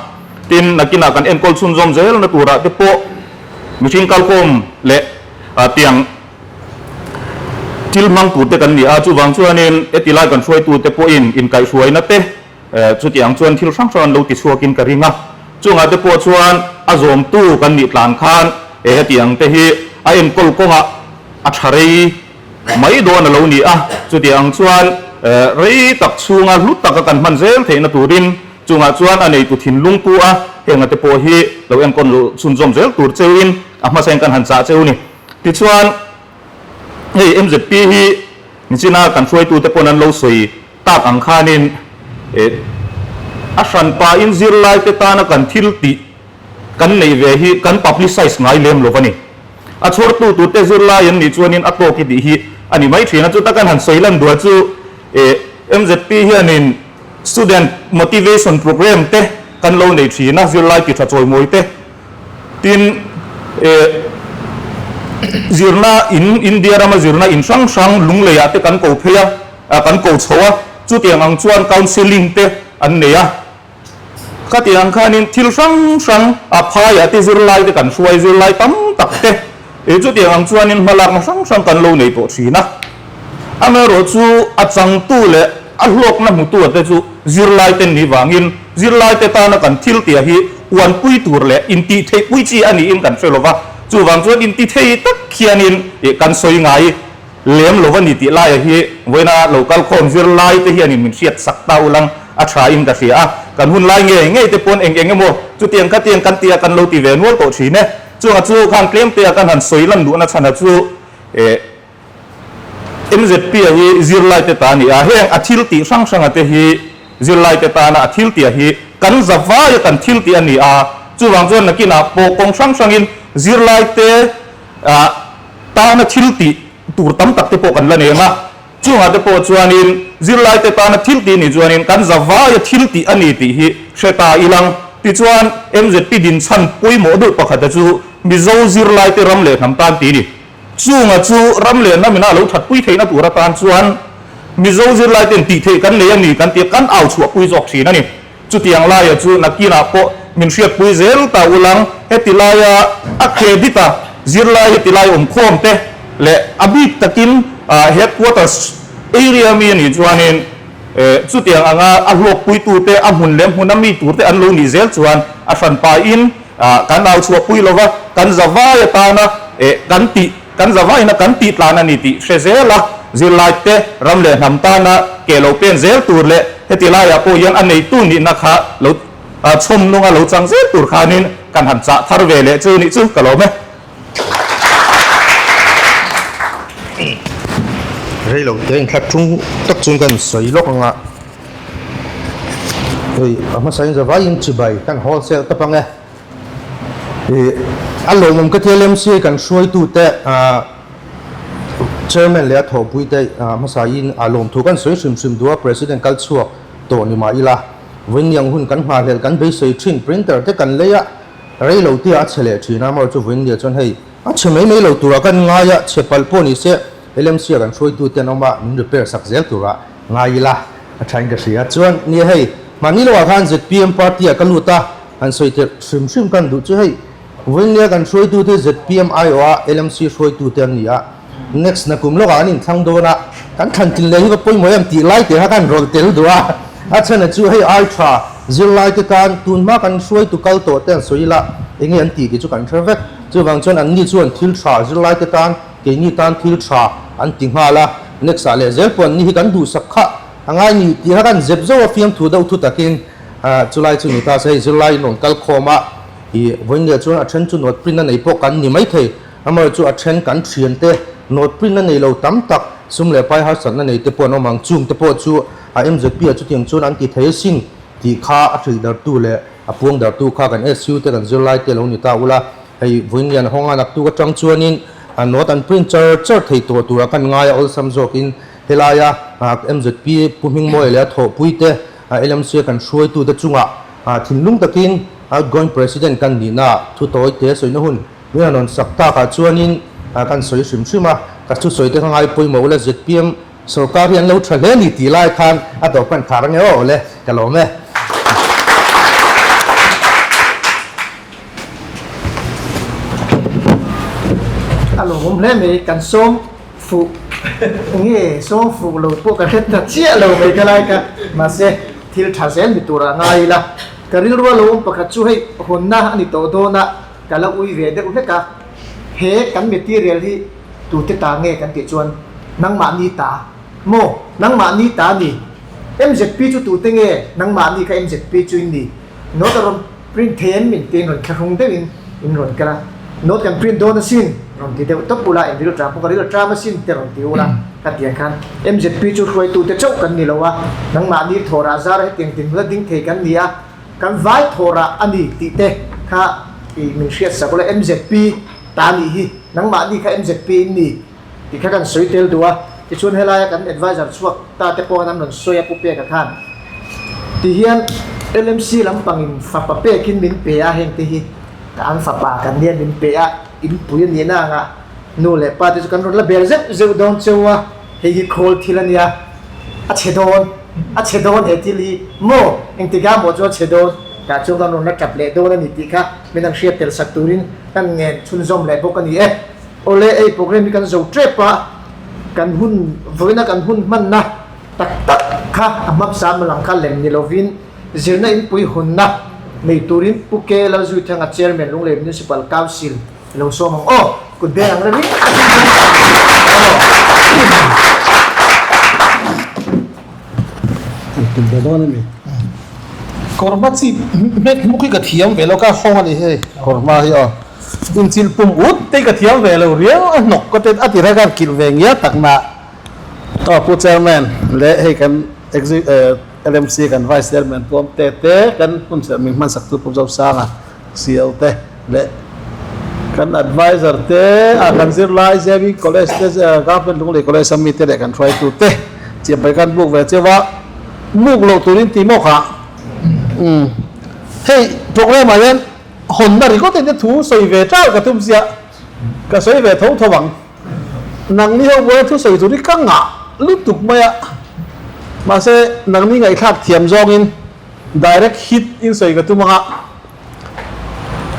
Tin, nakinah kan enkawl chhunzawm zelna turah te pawh mihring kalkhawm leh tiang thil hmang tur te kan ni a, chuvang chuanin heti lai kan hruaitute pawhin inkaihhruaina te Chutiang chuan thil hrang hrang an lo ti chhuakin ka ring a, chungah te pawh chuan a zawmtu kan nih tlan khan he hetiang te hi a enkawl kawngah a tha rei mai dawn a lo ni a, chutiang chuan rei tak chhunga hlu taka kan hman zel theihna turin chungah chuan a neitu thinlung pu a, heng a te pawh hi lo enkawl chhunzawm zel tur cheuin a hmasain kan han chah cheu ni. Tichuan hei MZP hi nichina kan hruaitute pawn an lo sawi. Tak ang khanin a hranpain zirlaite tana kan thil tih kan neih ve hi kan publicise ngai lem lo a ni. A chhawrtu turte zirlai an nih chuanin a tawk i tih hi a ni mai thin a. Chuta kan han sawi lan duah chu MZP hianin student motivation programme te kan lo nei thin a, zirlai ti tha chawimawi te. Tin, zirna in India rama zirna in hrang hrang lungleiah te kan ko phei a. A kan ko chho a, chutiang ang chuan counselling te an nei a. Khatiang khanin thil hrang hrang a phaiah te zirlai te kan hruai zirlai tam tak te e chutiang ang chuanin hmalakna hrang hrang kan lo nei tawh thin a. Amaherawh chu a changtu leh a hlawkna hmutu te chu zirlai te ni vangin zirlai te tana kan thil tia hi uanpui tur leh intihtheihpui chi a niin kan hre lova, chuvang chuan intithei tak khianin kan sawi ngai. Lem lo a ni tih laia hi vawiina lo kal khawm zir lai te hianin min hriat sak ta ulang a tha in ka hria a, kan hun lai ngei ngei te pawn eng eng emaw chutiang khatiang kan tia kan lo ti ve nual tawh thin e. Chunga chu khan tlem te a kan han sawi lan duhna chhan a chu eh MZP a hi zirlai te ta a ni a, heng a thil tih hrang hrang a te hi zirlai te tana a thil tih a hi kan za vai a kan thil tih a ni a, chuvang chuan nakinah pawh kawng hrang hrangin zirlai te ah Tana thil tih tur tam tak te pawh kan la nei ang a, chungah te pawh chuanin zirlaite tana thil tih nih chuanin kan zavaia thil tih a ni tih hi hre ta ilang. Tichuan MZP dinchhan pawimawh deuh pakhata chu Mizo zirlaite ram leh hnam tan tih a ni. Chunga chu ram leh hnam ina a lo thatpui theihna tur atan chuan Mizo zirlaite'n tih theih kan nei a ni kan tih a kan au chhuahpui zawk thin a ni. Chutiang laia chu nakinah pawh min hriatpui zel ta ulang, heti laia a credit a zirlai heti lai awmkhawm te leh a bik takin headquarters area mi a nih chuanin chutiang anga a hlawkpuitute a hmun leh hmuna mi turte an lo nih zel chuan a hranpain kan au chhuahpui lova kan zavai atana kan tih Kan zavaina kan tih tlan a ni tih hre zel a, zirlaite ram leh hnam tana ke lo pen zel tur leh heti laiah pawh hian a neitu nihna kha lo chhawm nunga lo chang zel tur khanin kan han chah thar ve leh chu nih chu ka lawm e. Rei lo te inthla tung tak chuan kan sawi lawk ang a, hei a hmasain zavaiin chibai kan wholesale tawp ang e. Ih a lawmawm ka ti a LMC kan hruaitute ah Chairman leh a thawhpuite ah hmasain a lawmthu kan sawi hrim hrim duh a, President kal chhuak tawh ni mah ila vawiin hun kan nghahhlelh kan beisei thin printer te kan lei a rei lo tia a chhe leh thin a, amaherawhchu vawiin nia chuan hei a chhe mai mai lo turah kan ngai a, chhe palh pawh ni se LMC ah kan hruaitute an awm a min repair sak zel turah ngai ila a thain ka hria chuan nia hei mahni lohah khan zpm party ah ka lut a. Han sawi tirh hrim hrim kan duh chu hei, Vawinia kan hruaitute zpm aiawha LMC hruaitute an ni a, next na kum lawkah an inthlang dawn a, kan thlan tlin leh hi va pawimawh em tih lai te kha kan rawlh tel duh a, a chhan chu hei ai tha zirlaite tan tunhma kan hruaitu kal tawh te an sawi ila enge an tih tih chu kan hre vek, chuvang chuan anni chuan thil tha zirlaite tan keini tan thil tha an ti nghal a, next ah leh zel pawh anni hi kan duhsak kha a ngai ni tih kha kan zep zauh a fiamthu deuh thu takin. Chulai chu ni ta se hei zirlai in rawn kal khawm a, ih vawiin chuan a then chu note print a nei pawh kan ni maithei, amaherawhchu chu a then kan thian te note print a nei lo tam tak sum leh pai harsatna nei te pawh an awm ang, chung te pawh chu. A MZP ah chutiang chuan an ti thei asin tih kha a hrilh dartu leh a puang dartu kha kan SU te kan zirlai te lo ni ta ula. Hei vawiin lian hawnga naktuk atang chuanin note an print char char thei tawh tura kan ngai a awlsam zawkin helaia MZP Pu Hmingmawia leh a thawhpui te LMC a kan hruaitute chungah thinlung takin outgoing President kan nihna thu tawi te sawina hun min han rawn sak takah chuanin kan sawi hrim hrim a, ka thusawi te kha ngai pawimawh ula zpm sorkar hi an lo tha hle ni tih lai khan a tawp kan khar ange aw le ka lawm e. A lawmawm hle mai kan sawm fuh nge sawm fuh lo pawh ka hre ta chiah lo mai ka lai kha mahse thil tha zel ni turah ngai ila ka rilru a lo awm pakhat chu hei hawnna a ni tawh dawn a ka la ui ve deuh hlek a he kan material hi tute ta nge kan tih chuan nangmahni ta maw nangmahni ta a ni MZP chu tute nge nangmahni kha MZP chu in ni note a rawn Print thei an min tiin rawn thlahrung deuhin in rawn kal a, note kan print dawn asin rawn ti deuh tawp ula, in ril tram pawh ka ril tram asin te rawn ti ula ka ti ang khan MZP chu hruaitute chauh kan ni lo a, nangmahni thawhrah zara hetiang dinhmun a ding thei kan ni a, kan vai thawhrah a ni tih te kha i min hriat sak ula, MZP ta nih hi nangmahni kha MZP in ni tih kha kan sawi tel duh a, tichuan helaia kan adviser chhuak ta te pawh khan an rawn sawi a Pu Peka khan ti hian LMC lampangin fapa pekin min pe a heng te hi ka an fapa kan nia min pe a in pui a nihna anga nu leh pa te chu kan rawn la bel zeuh zeuh dawn cheu a hei hi khawl thil a nia a chhe dawn a chhe dawn he thil hi maw engtikah maw chu a chhe dawn tah chuan kan rawn la tap leh dawn a ni tih kha min an hriat tel sak turin kan ngen chhunzawm leh bawk a ni e. Awle ei program hi kan zo tep a, kan hun vawiina kan hun hmanna tak tak kha a hmapsa malang kha lem ni lovin zirna inpui hunna nei turin Pu K Lalzuithanga Chairman Lunglei Municipal Council i lo sawm ang aw, kut beng ang reng a tih chuan An tum ve dawn a mi. Kawrhma chi hmek hmuk hi ka thiam ve lo ka hawng a ni hei kawrhma hi aw. Inchilh pum ut te hi ka thiam ve lo riau a hnawk ka tet a ti reng a kilh ve ngial tak na aw Pu Chairman leh hei kan LMC kan Vice Chairman Pu Awmte te kan hmun serh min hmansak tu Pu Zosanga CO te leh kan advisor te a kan zirlai JB College te Government Lunglei College a mi te leh kan hruaitu te chiahpai kan buk ve cheu a muk loh turin ti maw kha umm hei program ah hian hawnna ringawt in te thu sawi ve ṭal ka tum sia ka sawi ve tho tho ang nangni ho buaina thu sawi tur hi ka ngah lutuk mai a mahse nangni ngaihthlak thiam zawngin direct hit in sawi ka tum ang a.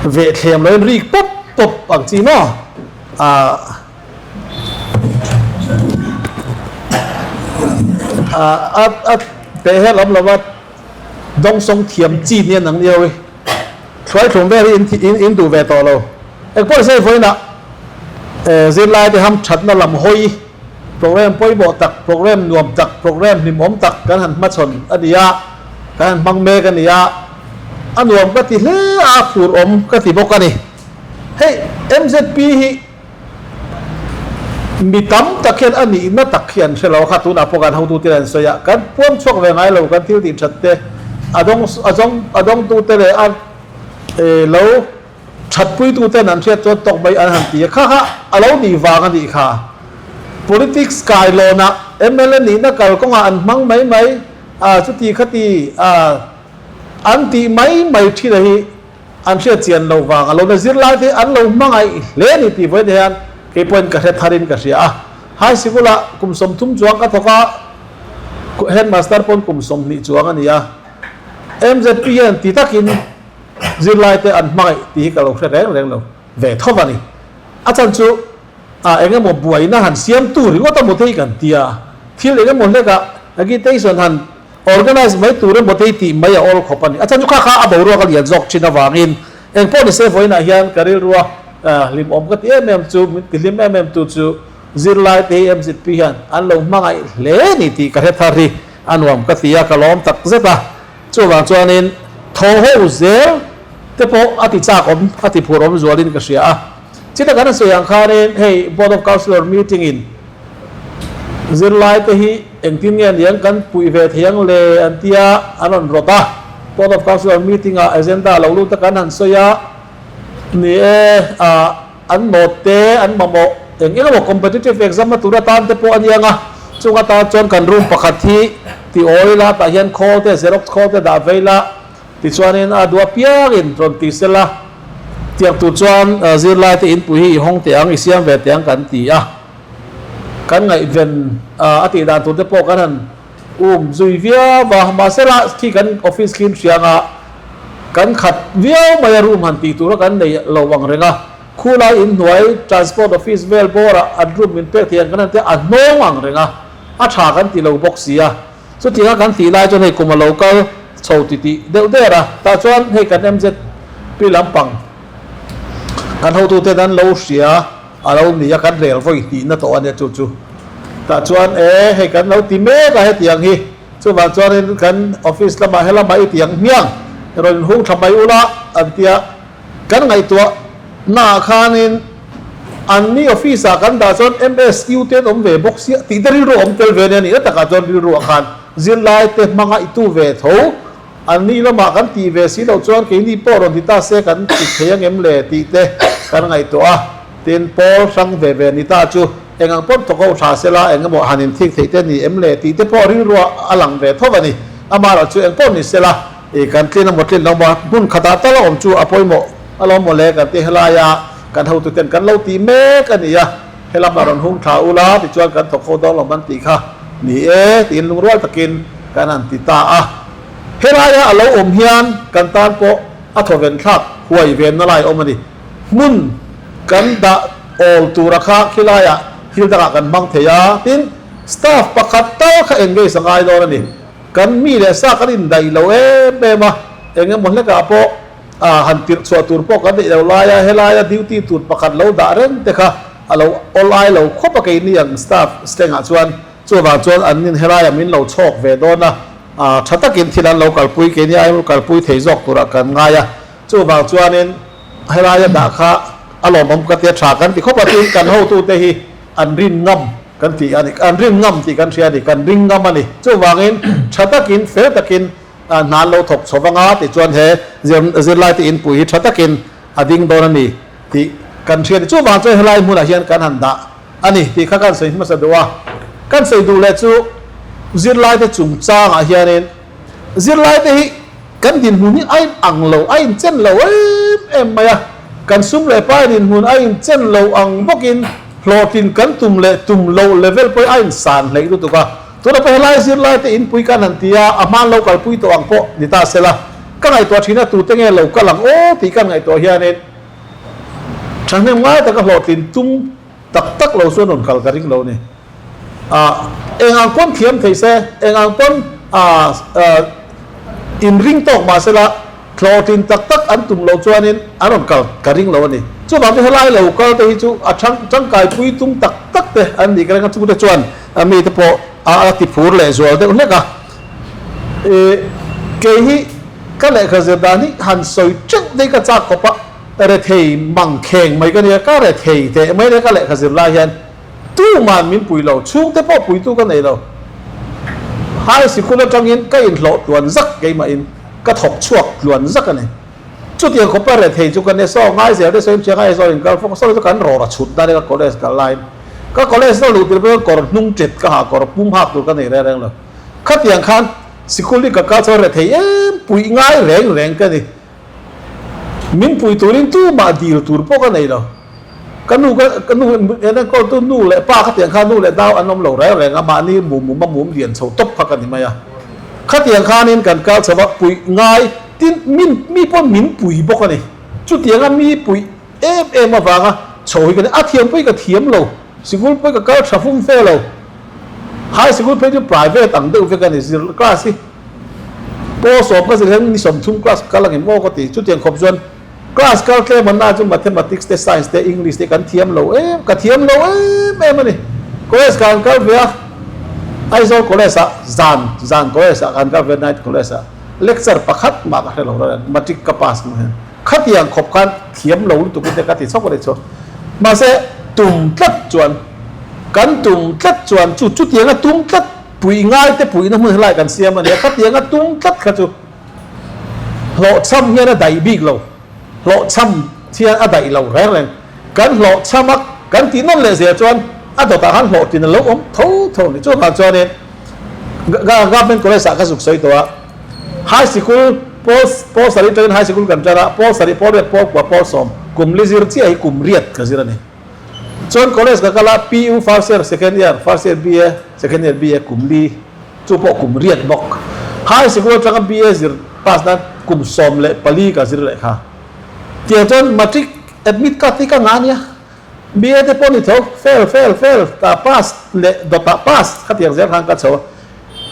Veh thlem lo in rik pawp pawp ang chi maw? Ahh a a peh hian awm lo va dawngsawng thiam chi nia nang ni ho hi thluai thlum vel hi in in duh ve tawh lo. Engpawh se vawiinah zirlai te ham thatna lam hawi program pawimawh tak program nuam tak program hlimawm tak kan han hmachhawn a ni a kan han hmang mek a ni a. A nuam ka ti hle a, fur awm ka ti bawk a ni. Hei MZP hi mi tam tak hian a nihna tak hi an hre lo a kha tunah pawh kan hotute an sawi a, kan puam chhuak ve ngai lo kan thil tih that te a dawng a zawng a dawngtute leh a lo thatpuituten an hriat chuan tawk mai an han ti a, kha kha a lo nih vang a nih kha. Politics kailawnah mla nihna kalkawngah an hmang mai mai a, chuti khati a. An tih mai mai thin a hi an hriat chian loh vang a lo na zirlai te hi an lo hmangaih hle a ni tih vawiin hian kei pawhin ka hre tharin ka hria a. High Sikul ah kum 30 chuang ka thawk a, Headmaster pawn kum 20 chuang a ni a. MZP hian ti takin zirlai te an hmangaih tih hi ka lo hre reng reng lo ve tho a ni. A chhan chu a eng emaw buaina han siam tur ringawt a maw te hi kan ti a, thil eng emaw hlekah agitation han Organize mai tur emaw te hi tih mai a awl khawp a ni. A chhan chu kha kha a boruak a lian zawk thin avangin eng pawh ni se vawiinah hian ka rilrua hlimawm ka ti em em chu, min ti hlim em em tu chu zirlai te hi MZP hian an lo hmangaih hle ni tih ka hre thar hi a nuam ka ti a, ka lawm tak zet a. Chuvang chuanin thaw ho zel te pawh a ti chak awm, a ti phur awm zualin ka hria a. Chita kan sawi ang khanin hei Board of Councillor meeting in. Zirlai te hi engtin nge niang kan puih ve thei ang le an tia an rawn rawt a. Board of Councillor meeting ah agenda lo lut a kan han sawi a, ni e, ah an note te an mamawh eng eng emaw competitive exam na tur atan te pawh a niang a, chung atan chuan kan room pakhat hi ti awi la tah hian khawl te xerox khawl te dah vei la tichuanin a duh apiangin rawn ti sela tiang tur chuan zirlai te inpui hi i hawng teh ang i siam ve teh ang kan ti a, kan ngaihven a tih dan tur te pawh kan han Um zui viau a, mahse lah khi kan office khi hrianga kan khat viau mai a room han tih tura kan nei lo ang reng a, khulai inhnuai transport office vel bawrah an room min pek thei ang kan han tia a hnawng ang reng a, a tha kan ti lo bawk si a, chutianga kan tih lai chuan hei kum a lo kal chho ti tih deuh der a, tah chuan hei kan MZP lampang kan hotuten an lo hria. A lo ni a, kan rel vawi hnihna tawh a nia chu chu. Tah chuan e, hei kan lo ti mek a hetiang hi. Chuvang chuanin kan office lamah helamah i tiang hmiang rawn inhung tha mai ula an tia. Kan ngaihtuah naah khanin anni office ah kan dah chuan MSU te an awm ve bawk sia tih te rilru a awm tel ve ania nih na takah chuan rilru ah khan zirlai te hmanga i tu ve tho. Anni lamah kan tih ve si loh chuan keini pawh rawn ti ta se kan ti thei angem le tih te kan ngaihtuah a, tin pawl hrang ve ve ni ta chu eng ang pawn thawk ho tha sela eng emaw han inthik theih te ni em le tih te pawh rilruah a lang ve tho a ni. Amaherawh chu eng pawh ni sela i kan tlin emaw tlin lo maw hmun khatah tal a awm chu a pawimawh alawm maw le kan ti helaia kan hotuten kan lo tih mek a ni a, helamah rawn hung tha ula tichuan kan thawk ho dawn lo man tih kha ni e tiin lungrual takin kan han ti ta a. Helaia a lo awm hian kan tan pawh a thawven thlak huai venna lai awm a ni. Hmun kan dah awl tura kha khilaiah thil dangah kan hmang thei a, tin, staff pakhat tal kha engage a ngai dawn a ni. Kan mi leh sa kan indaih lo em em a, eng emaw hlekah pawh han tirh chhuah tur pawh kan neih lo laia helaia duty tur pakhat lo dah reng te kha a lo awl ai lo khawp a keini ang staff strength ah chuan. Chuvang chuan an nin helaiah min lo chhawk ve dawn a, tha takin thil an lo kalpui keini aiin kalpui thei zawk turah kan ngai a. Chuvang chuanin helaia dah kha a lawmawm ka tia tha kan ti khawp a, tin kan hotute hi an rin ngam kan ti a ni, an rin ngam tih kan hria a ni, kan ring ngam a ni. Chuvangin tha takin fel takin hna an lo thawk chho vang a tichuan he zirlaite inpui hi tha takin a ding dawn a ni tih kan hria a ni. Chuvang chuan helai hmunah hian kan han dah a ni tih kha kan sawi hmasa duh a. Kan sawi duh leh chu zirlaite chungchangah hianin zirlaite hi kan dinhmun hi a inang lo, a inchen lo em em mai a. Kan sum leh pai dinhmun a inchen lo ang bawkin hlawhtlin kan tum leh tum loh level pawh hi a insan hleih lutuk a. Tunah pawh helai zirlaite inpui kan han ti a, a hmaan lo kalpui tawh ang pawh ni ta sela, ka ngaihtuah thin a tute nge lo kal ang aw tih kan ngaihtuah hianin thahnem ngai taka hlawhtlin tum tak tak lo chuan rawn kal ka ring lo a ni. Ah, eng ang pawn thiam thei se, eng ang pawn ah inring tawk mah sela hlawhtlin tak tak an tum loh chuanin an rawn kal ka ring lo a ni. Chuvang chu helai lo kal te hi chu a thang tangkai pui tum tak tak te an nih ka ring a, chungte chuan mi te pawh a ti phur leh zual deuh hlek a. Ih, kei hi ka lehkha zir dan hi han sawi teuh daih ka chak khawp a, rethei mang kheng mai ka nia, ka rethei teh mai nia ka lehkha zir lai hian tuman min pui lo, chhungte pawh puitu ka nei lo. High sikul atangin ka inhlawh tluan zak keimahin ka thawk chhuak tluan zak a ni. Chutiang khawpa rethei chu ka ni saw ngai zel te sawi chiang a saw inkal fawk saw chu kan rawr a chhut dan ka college kal laiin ka college lo luh tir pawh kawr hnung tet ka ha kawr pum hak tur ka nei reng reng lo. Khatiang khan sikul hi ka kal chuan rethei em puih ngai reng reng ka ni. Min pui turin tumah dil tur pawh ka nei lo. Ka nu ka ka nu en enkawl tu nu leh pa khatiang khan nu leh nau an awm lo reng reng a, mahni mum mum a mum lian chho tawp kha ka ni mai a. Khatiang khanin kan kal chho va puih ngai tin min mi pawh min pui bawk a ni. Chutianga mi puih em em avanga chho hi ka ni. A thiam pawh hi ka thiam lo, sikul pawh hi ka kal tha fum fe lo. High sikul phei chu private ang deuh vek a ni, zir class hi pawl sawm ka zir hian ni 30 class ka kal ang em aw ka ti. Chutiang khawp chuan class kal tlem an na chu mathematics te science te english te kan thiam lo em ka thiam lo em em a ni. College ka han kal ve a, Aizawl college ah zan zan college ah ka han kal ve a night college ah lecture pakhat mah ka hre lo reng matric ka pass hnu hian khatiang khawp khan thiam lo lutuk in te ka ti chhawk a ni chu. Mahse tum tlat chuan. Kan tum tlat chuan chu chutianga tum tlat puih ngai te puihna hmun helai kan siam a nia, khatianga tum tlat kha chu hlawhchham hian a daih bik lo, hlawhchham hian a daih lo reng reng. Kan hlawhchham a kan tih nawn leh zel chuan a dawtah khan hlawhtlin a lo awm tho tho a ni. Chuvang chuanin Government College ah ka zuk sawi tawh a, High Sikul pawl pawl sarih atangin High Sikul kan tan a, pawl sarih, pawl riat, pawl kua, pawl sawm kum li zir chiah hi kum riat ka zir a ni. Chuan college ka kal a, PU first year, second year, first year BA, second year BA kum li, chu pawh kum riat bawk. High sikul atanga BA zir pass nan kum 14 ka zir leh kha. Tiang chuan matric admit card hi ka ngah ania, BA te pawh ni tho, fail, fail, fail, ta pass leh dawtah pass khatiang zel khan ka chho a.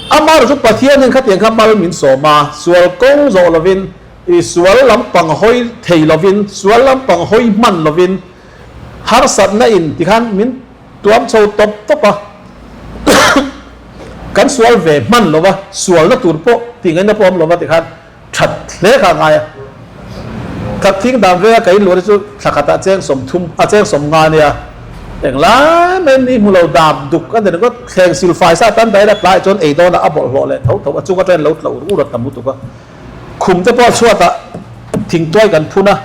Amah chu Pathian hian khatiang kha mal min sawm a, sual kawng zawh lovin, i sual lampang hawi thei lovin, sual lampang hawi hman lovin, Harsatna in tikhan min tuam chho tawp tawp a, kan sual ve hman lo va, sualna tur pawh tih ngaihna pawh awm lo va tikhan that hle kha a ngai a. That thing dan veka ka inluah te chu thla khatah cheng 30 a cheng 50 ania, englai mai ni hmu lo dam duk a ni ringawt, thleng sil fai sa tan daih la tlaiah chuan ei dawnah a bawlhhlawh leh tho tho a, chung atangin lo tlo ur ur a tam lutuk a, khum te pawh chhuatah thingtuai kan phun a.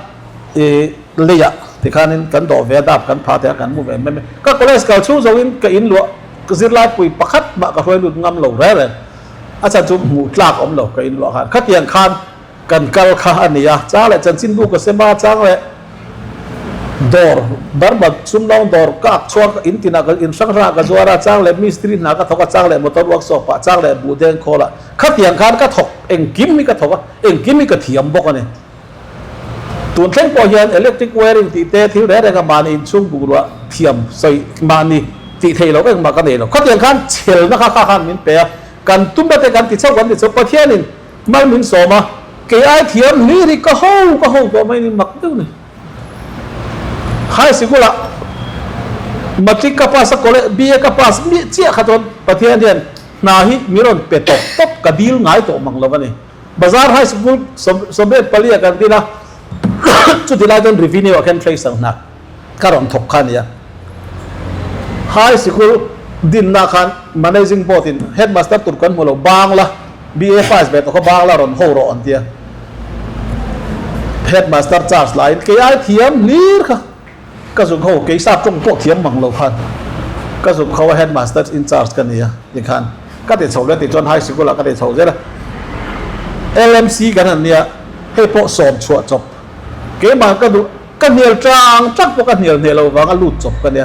I leiah tikhanin kan dawh ve a, dap kan phah theih a, kan mu ve mai mai. Ka college kal chhung zawngin ka in luah zirlai pui pakhat mah ka hruai lut ngam lo reng reng. A chhan chu hmuh tlak awm lo ka in luah khan. Khatiang khan kan kal kha a ni a, chang leh chanchinbu ka sem a, chang leh dawr Burma sumdawng dawr ka ak chhuak in tinah ka in hrang hrangah ka zuar a, chang leh mistiri hna ka thawk a, chang leh motor workshop ah, chang leh buhdeng khawl ah. Khatiang khan ka thawk engkim hi ka thawk a, engkim hi ka thiam bawk a ni. Tun thleng pawh hian electric wiring tih te thil reng reng a mahni inchhung bungrua thiam sawi mahni tih theih loh engmah ka nei lo. Khatiang khan chhelna kha kha khan min pe a, kan tumna te kan ti chauh kan ti chauh. Pathianin mal min sawm a, kei ai thiam hlir hi ka ho ka ho tawh mai ni mak deuh ni. High sikul ah matric ka pass a college BA ka pass miah chiah kha chuan Pathian hian hna hi min rawn pe tawp tawp ka dil ngai tawh mang lo a ni. Bazar High School 24 ah kan din a, chuti lai chuan revenue ah khan tracer hna ka rawn thawk kha a ni a. High Sikul dinna khan Managing Board in Headmaster tur kan hmu lo, Bangla BA pass ve tawh kha Bangla rawn ho rawh an ti a. Headmaster charge laiin kei ai thiam hlir kha ka zuk ho, kei sap tawng pawh thiam mang lo khan ka zuk ho a, headmaster in charge ka ni a tikhan ka ti chho leh tih chuan high sikul ah ka ti chho zel a, LMC kan han nia hei pawh sawm chhuah chawp keimah ka duh ka hnial tang tang pawh ka hnial hneh lo vang a lut chawp ka nia,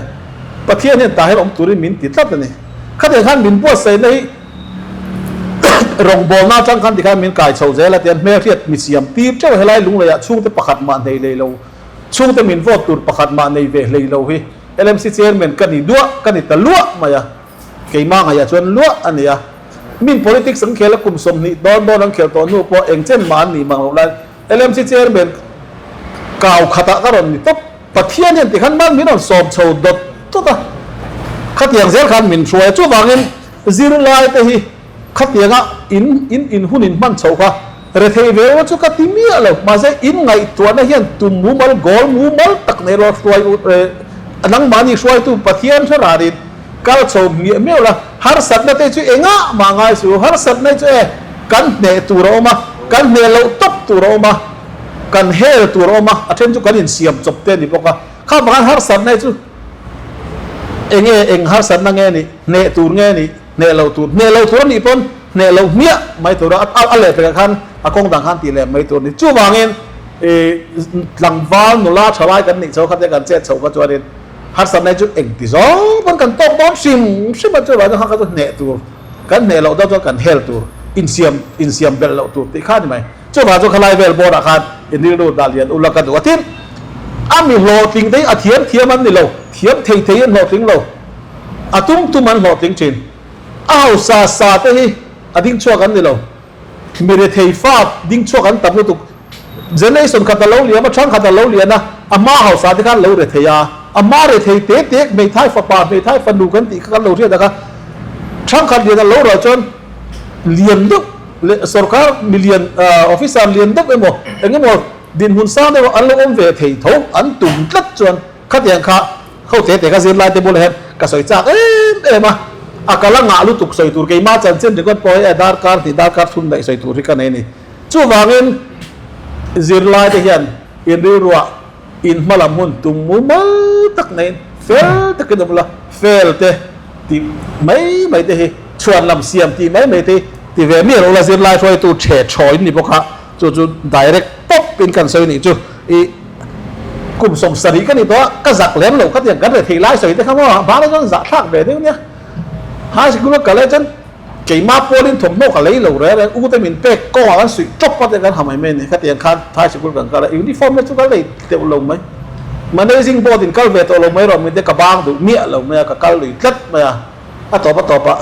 Pathian hian tah hian awm turin min ti tlat a ni, khatiang khan min buatsaihna hi rawngbawlna atang khan tikhan min kai chho zel a tian hmelhriat mi siam tir teuh helai lungleiah chhungte pakhat mah hnei lei lo. Chhungte min vote tur pakhat mah nei ve hlei lo hi LMC Chairman ka ni duah, ka ni ta luah mai a. Keimah ngaihah chuan luah a ni a. Min politics an khel a kum 20 dawn dawn an khel tawh hnu pawh eng chen mah an nih mang loh lai LMC Chairman kau khatah ka rawn ni tawp. Pathian hian tikhan mal min rawn sawm chho dawt dawt a. Khatiang zel khan min hruai a. Chuvangin zirlai te hi khatianga in in in hun in hman chho kha Rethei ve emaw chu ka ti miah lo, mahse in ngaihtuahna hian tum mumal, goal mumal tak nei rawh hruai u, nangmahni hruaitu Pathian hre ranin kal chho miah miah la, harsatna te chu engah mah ngai suh u, harsatna hi chu e kan hneh tur a awm a, kan hneh loh tawp tur a awm a, kan hel tur a awm a, a then chu kan insiam chawp te a ni bawk a, kha vangin harsatna hi chu enge eng harsatna nge nih, hneh tur nge nih. Hneh loh tur, hneh loh tur a nih pawn hneh loh hmiah mai tur a, a lehpekah khan a kawng dang khan tih leh mai tur a ni. Chuvangin i tlangval nula tha lai kan nih chho kha te kan chet chho kha chuanin harsatna hi chu engti zawng pawn kan tawk dawn hrim hrim a, chuvangin kha kha chu hneh tur, kan hneh loh dawn chuan kan hel tur, insiam insiam belh loh tur tih kha a ni mai. Chuvang chu khalai vel bawrah khan i rilru dah lian ula ka duh a tin, a mi hlawhtling te hi a thiam thiam an ni lo, thiam thei thei an hlawhtling lo. A tum tum an hlawhtling thin. A hausa sa te hi a ding chhuak an ni lo. Mi rethei fa ding chhuak an tam lutuk. Generation khat a lo liam a, thang khat a lo lian a, a hma hausa te khan lo rethei a, a hma rethei te te hmeithai fapa, hmeithai fanu kan tih kha kan lo hriat ang a, thang khat lian a lo ral chuan lian deuh leh sorkar milian officer lian deuh emaw eng emaw dinhmun sang deuh an lo awm ve thei tho an tum tlat chuan khatiang kha Ho te te ka zirlai te bulah hian ka sawi chak em em a, a ka la ngah lutuk sawi tur keimah chanchin ringawt pawh hi a darkar hnih darkar thum daih sawi tur hi ka nei a ni. Chuvangin zirlai te hian inrilruah in hmalam hun tum mumal tak neiin fel takin awm la, fel te tih mai mai te hi chhuan lam siam tih mai mai te hi ti ve miah lo la, zirlai hruaitu ṭhe ṭhawi ni bawk a, chu chu direct pawp in kan sawi nih chu i kum 70 ka ni tawh a, ka zak lem lo khatiang kan rethei lai sawi te kha maw bang chuan zahthlak ve deuh nia, high school a kal e chuan Keimah pawlin thawmhnaw ka lei lo reng reng, ute min pek kawngah kan suih tawp a te kan ha mai mai a ni. Khatiang khan high sikul kan kal a, uniform te chu ka lei teuh lo mai. Managing board in kal ve tawh lo mai rawh min te ka bang duh miah lo mai a, ka kal lui tlat mai a. A tawp a tawp ah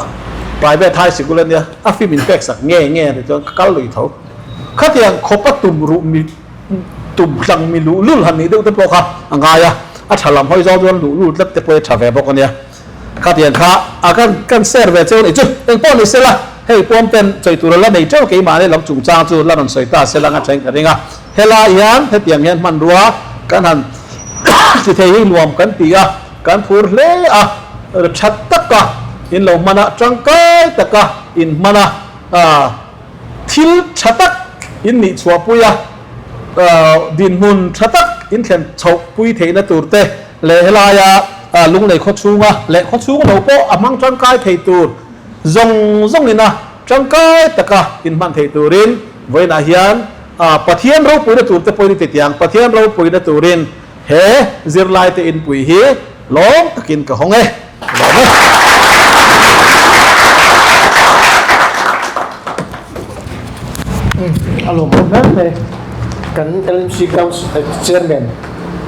private high sikul a nia, a fee min pek sak nge nge a ti chuan ka kal lui tho. Khatiang khawpa tum ruh mi tum tlang mi luhlul han nih deuh te pawh kha a ngai a, a tha lam hawi zawng chuan luhlul tlat te pawh hi a tha ve bawk a nia. Khatiang kha a kan kan share ve cheu a nih chu. Engpawh ni sela, hei puam ten chawi tur a la nei teuh keimahni lam chungchang chu la rawn sawi ta sela nga thain ka ring a. Helai hian hetiang hian hmanrua kan han ti thei hi nuam kan ti a, kan phur hle a, tha taka in lo hman a, tangkai taka in hman a, thil tha tak in nih chhuahpui a, dinhmun tha tak in thlen chhohpui theihna tur te leh helaia Lunglei khawchhunga leh khawchhung lo pawh a hmang tangkai thei tur zawng zawngina tangkai taka inhman thei turin vawiinah hian Pathian ropuina tur te pawhin i ti tiang, Pathian ropuina turin he zirlaite inpui hi lawm takin ka hawng e. Lawm e. A lawmawm hle mai. Kan LMC Council Chairman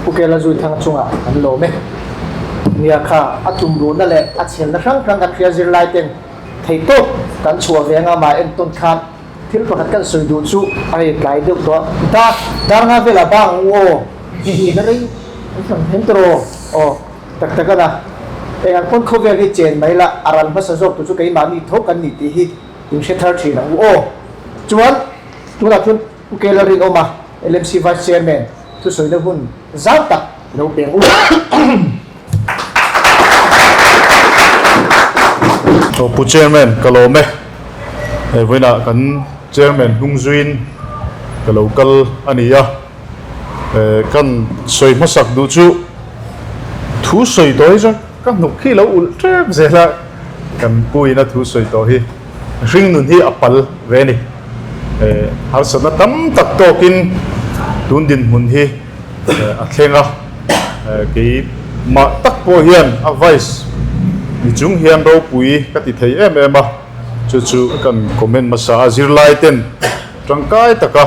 Pu Kela Zuithanga chungah kan lawm e. Nia kha a tumruhna leh a chhelna hrang hrang kan hria zirlai ten theihtawp kan chhuah ve anga mah entawn khan thil pakhat kan sawi duh chu a hei tlai deuh tawh a. Dar dar nga velah bang ang u aw na rei an hlang hem tawh aw aw tak tak a na. Eng ang pawn khawvel hi chen mai la a ral hmasa zawk tur chu keimahni tho kan ni tih hi in hre thar thin ang u aw. Chuan tunah chuan Pu Kela Rinawma, LMC Vice Chairman, thusawina hun zau tak lo peng u. Aw Pu Chairman, ka lawm e. Hei vawiinah kan Chairman hnung zuiin ka lo kal a ni a. Kan sawi hmasak duh chu thu sawi tawh hi chuan ka hnuk khi lo ulh tep zel a, kan pu ina thu sawi tawh hi. Hringnun hi a pal ve a ni. Harsatna tam tak tawkin tun dinhmun hi a thleng a, keimah tak pawh hian a vice ni chung hian ropui ka ti thei em em a, chu chu kan comment hmasa a, zirlai ten tangkai taka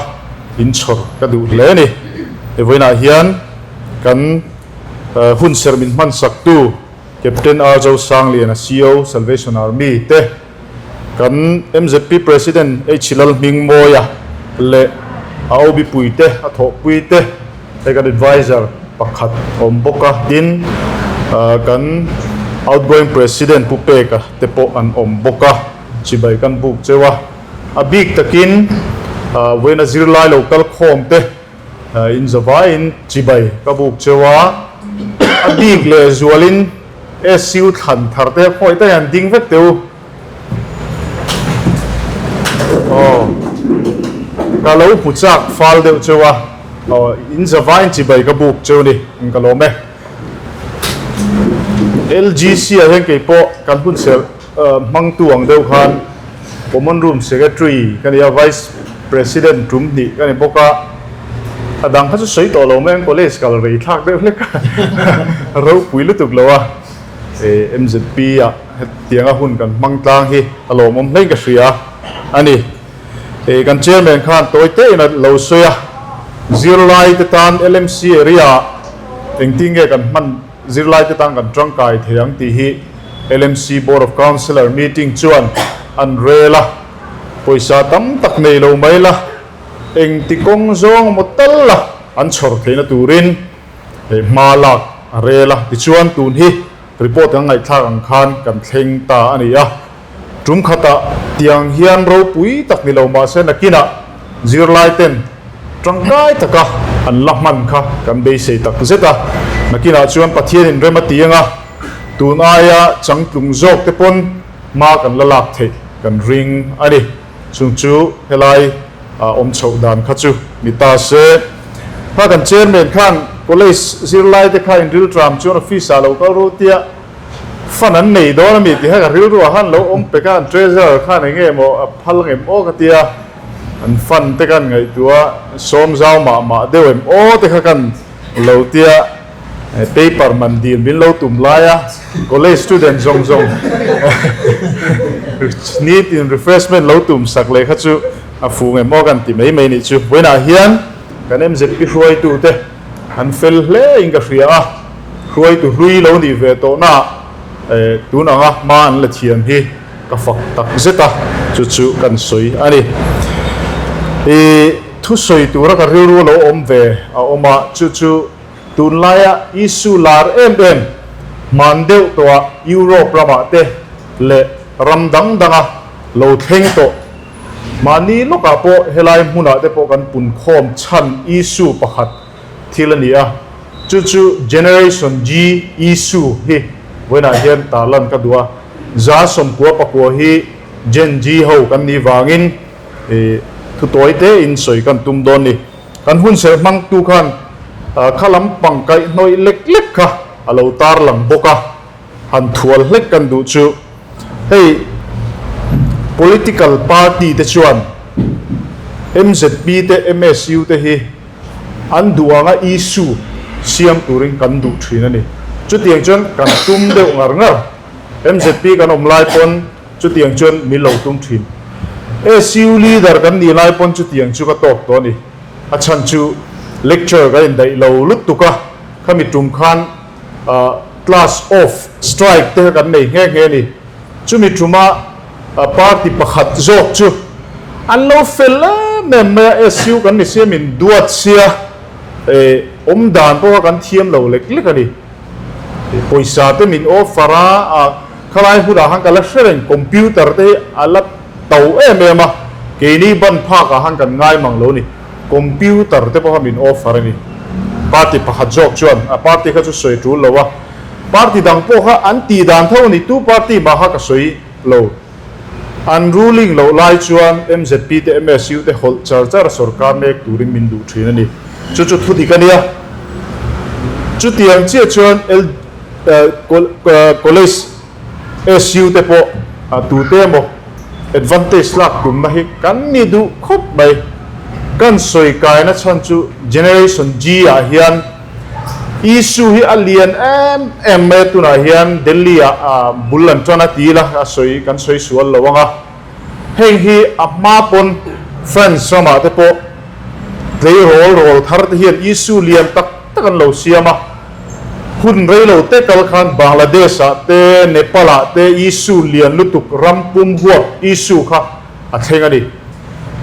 inchhawr ka duh hle a ni. He vawiinah hian kan hun serh min hmansaktu Captain R Zosangliana CO Salvation Army te, kan MZP President H Lalhmingmawia leh a OB puite, a thawhpui te, hei kan adviser pakhat awm bawk a, tin kan outgoing President Pu Peka te pawh an awm bawk a, chibai kan buk cheu a, a bik takin vawiina zirlai lo kal khawm te, In zavaiin chibai ka buk cheu a, a bik leh zualin SU thlan thar te khawi te hian ding vek teh u. Aw, ka lo hmu chak fal deuh cheu a, aw, in zavaiin chibai ka buk cheu ni, ka lawm e. LGC ah hian keipawh kan hun serh hmangtu ang deuh khan Common Room Secretary ka ni a, Vice President tum hnih ka ni bawk a, a dang kha chu sawi tawh lo mai ang, college kal rei thlak deuh hlek a, ropui lutuk lo a, MZP ah hetianga hun kan hmang tlang hi a lawmawm hlein ka hria a ni. Kan Chairman khan tawi tein a lo sawi a, zirlai te tan LMC area ah engtin nge kan hman Zirlaite tan kan tangkai thei ang tih hi LMC Board of Councillor meeting chuan an rel a, pawisa tam tak nei lo mai la, engti kawng zawng emaw tal la an chhawr theihna turin hma lak a rel a. Tichuan tun hi report kan ngaihthlak ang khan kan thleng ta a ni a, tum khatah tiang hian ropui tak ni lo mahse nakinah Zirlaiten tangkai taka an la hman kha kan beisei tak zet a, nakinah chuan Pathianin rem a ti anga, Tun aia changtlung zawk te pawn hma kan la lak theih kan ring a ni. Chung chu helai awm chhoh dan kha chu ni ta se. Kha kan chairman khan college zirlai te kha inrilṭam chuan office ah lo kal ru tia fund an nei dawn a mi tih kha ka rilru ah khan lo awm pek a, an treasurer khan eng nge maw a phal ngem aw ka tia, an fund te khan ngaihtuah sawm zau mah mah deuh em aw te kha kan lo tia. Paper man dil min lo tum lai a, college student zawng zawng need in refreshment lo tum sak leh kha chu a fu ngem aw kan ti mai mai nih chu. Vawiinah hian kan MZP hruaitute an fel hle in ka hria a, hruaitu hlui lo nih ve tawhna ah tun anga hma an la thiam hi ka fak tak zet a, chu chu kan sawi a ni. Ih thusawi tura ka rilru lo awm ve a awm a, chu chu. Tunlaia issue lar em em hman deuh tawhah Europe ramah te leh ram dang danga lo thleng tawh. Mahni lawkah pawh helai hmunah te pawh kan punkhawm chhan issue pakhat thil a ni a, chu chu Generation G issue hi vawiinah hian tarlan ka duh a. 1990 hi Gen G ho kan nih vangin thu tawi tein sawi kan tum dawn ni. Kan hun serh hmangtu khan kha lampang kaihhnawih lek lek kha a lo tarlang bawk a, han thual hlek kan duh chu hei political party te chuan MZP te MSU te hi an duh anga issue siam turin kan duh thin a ni. Chutiang chuan kan tum deuh ngar ngar. MZP kan awm lai pawn Chutiang chuan min lo tum thin. SU leader kan nih lai pawn chutiang chu ka tawk tawh a ni. A chhan chu lecture kan indaih lo lutuk a, khami tum khan class off strike te kha kan nei nghe nghe a ni. Chumi tuma party pakhat zawk chu an lo fel em em mai a, SU kan ni sia min duat sia, awm dan pawh kha kan thiam lo lek lek a ni. Pawisa te min offer a, Khalai hunah khan ka la hre reng, computer te hi a la to em em a, keini ban phakah khan kan ngai mang lo ni, computer te pawh kha min offer a ni. Party pakhat zawk chuan a party kha chu sawi tul lo a, party dang pawh kha an tih dan tho a ni, tu party mah kha ka sawi lo. An ruling loh lai chuan MZP te MSU te hawlh char char sorkar mek turin min duh thin a ni. Chu chu thu dik a nia. Chutiang chiah chuan L. College SU te pawh tute emaw advantage lak tumna hi kan ni duh khawp mai. Kan sawi kaina chhan chu Generation G ah hian issue hi a lian em em mai a, tunah hian Delhi ah bul an tan a ti ila a sawi kan sawi sual lo ang a. Heng hi a hma pawn France ramah te pawh tleirawl rawl thar te hian issue lian tak tak an lo siam a. Hun rei lo te kal khan Bangladesh ah te, Nepal ah te issue lian lutuk ram pum huap issue kha a thleng a ni.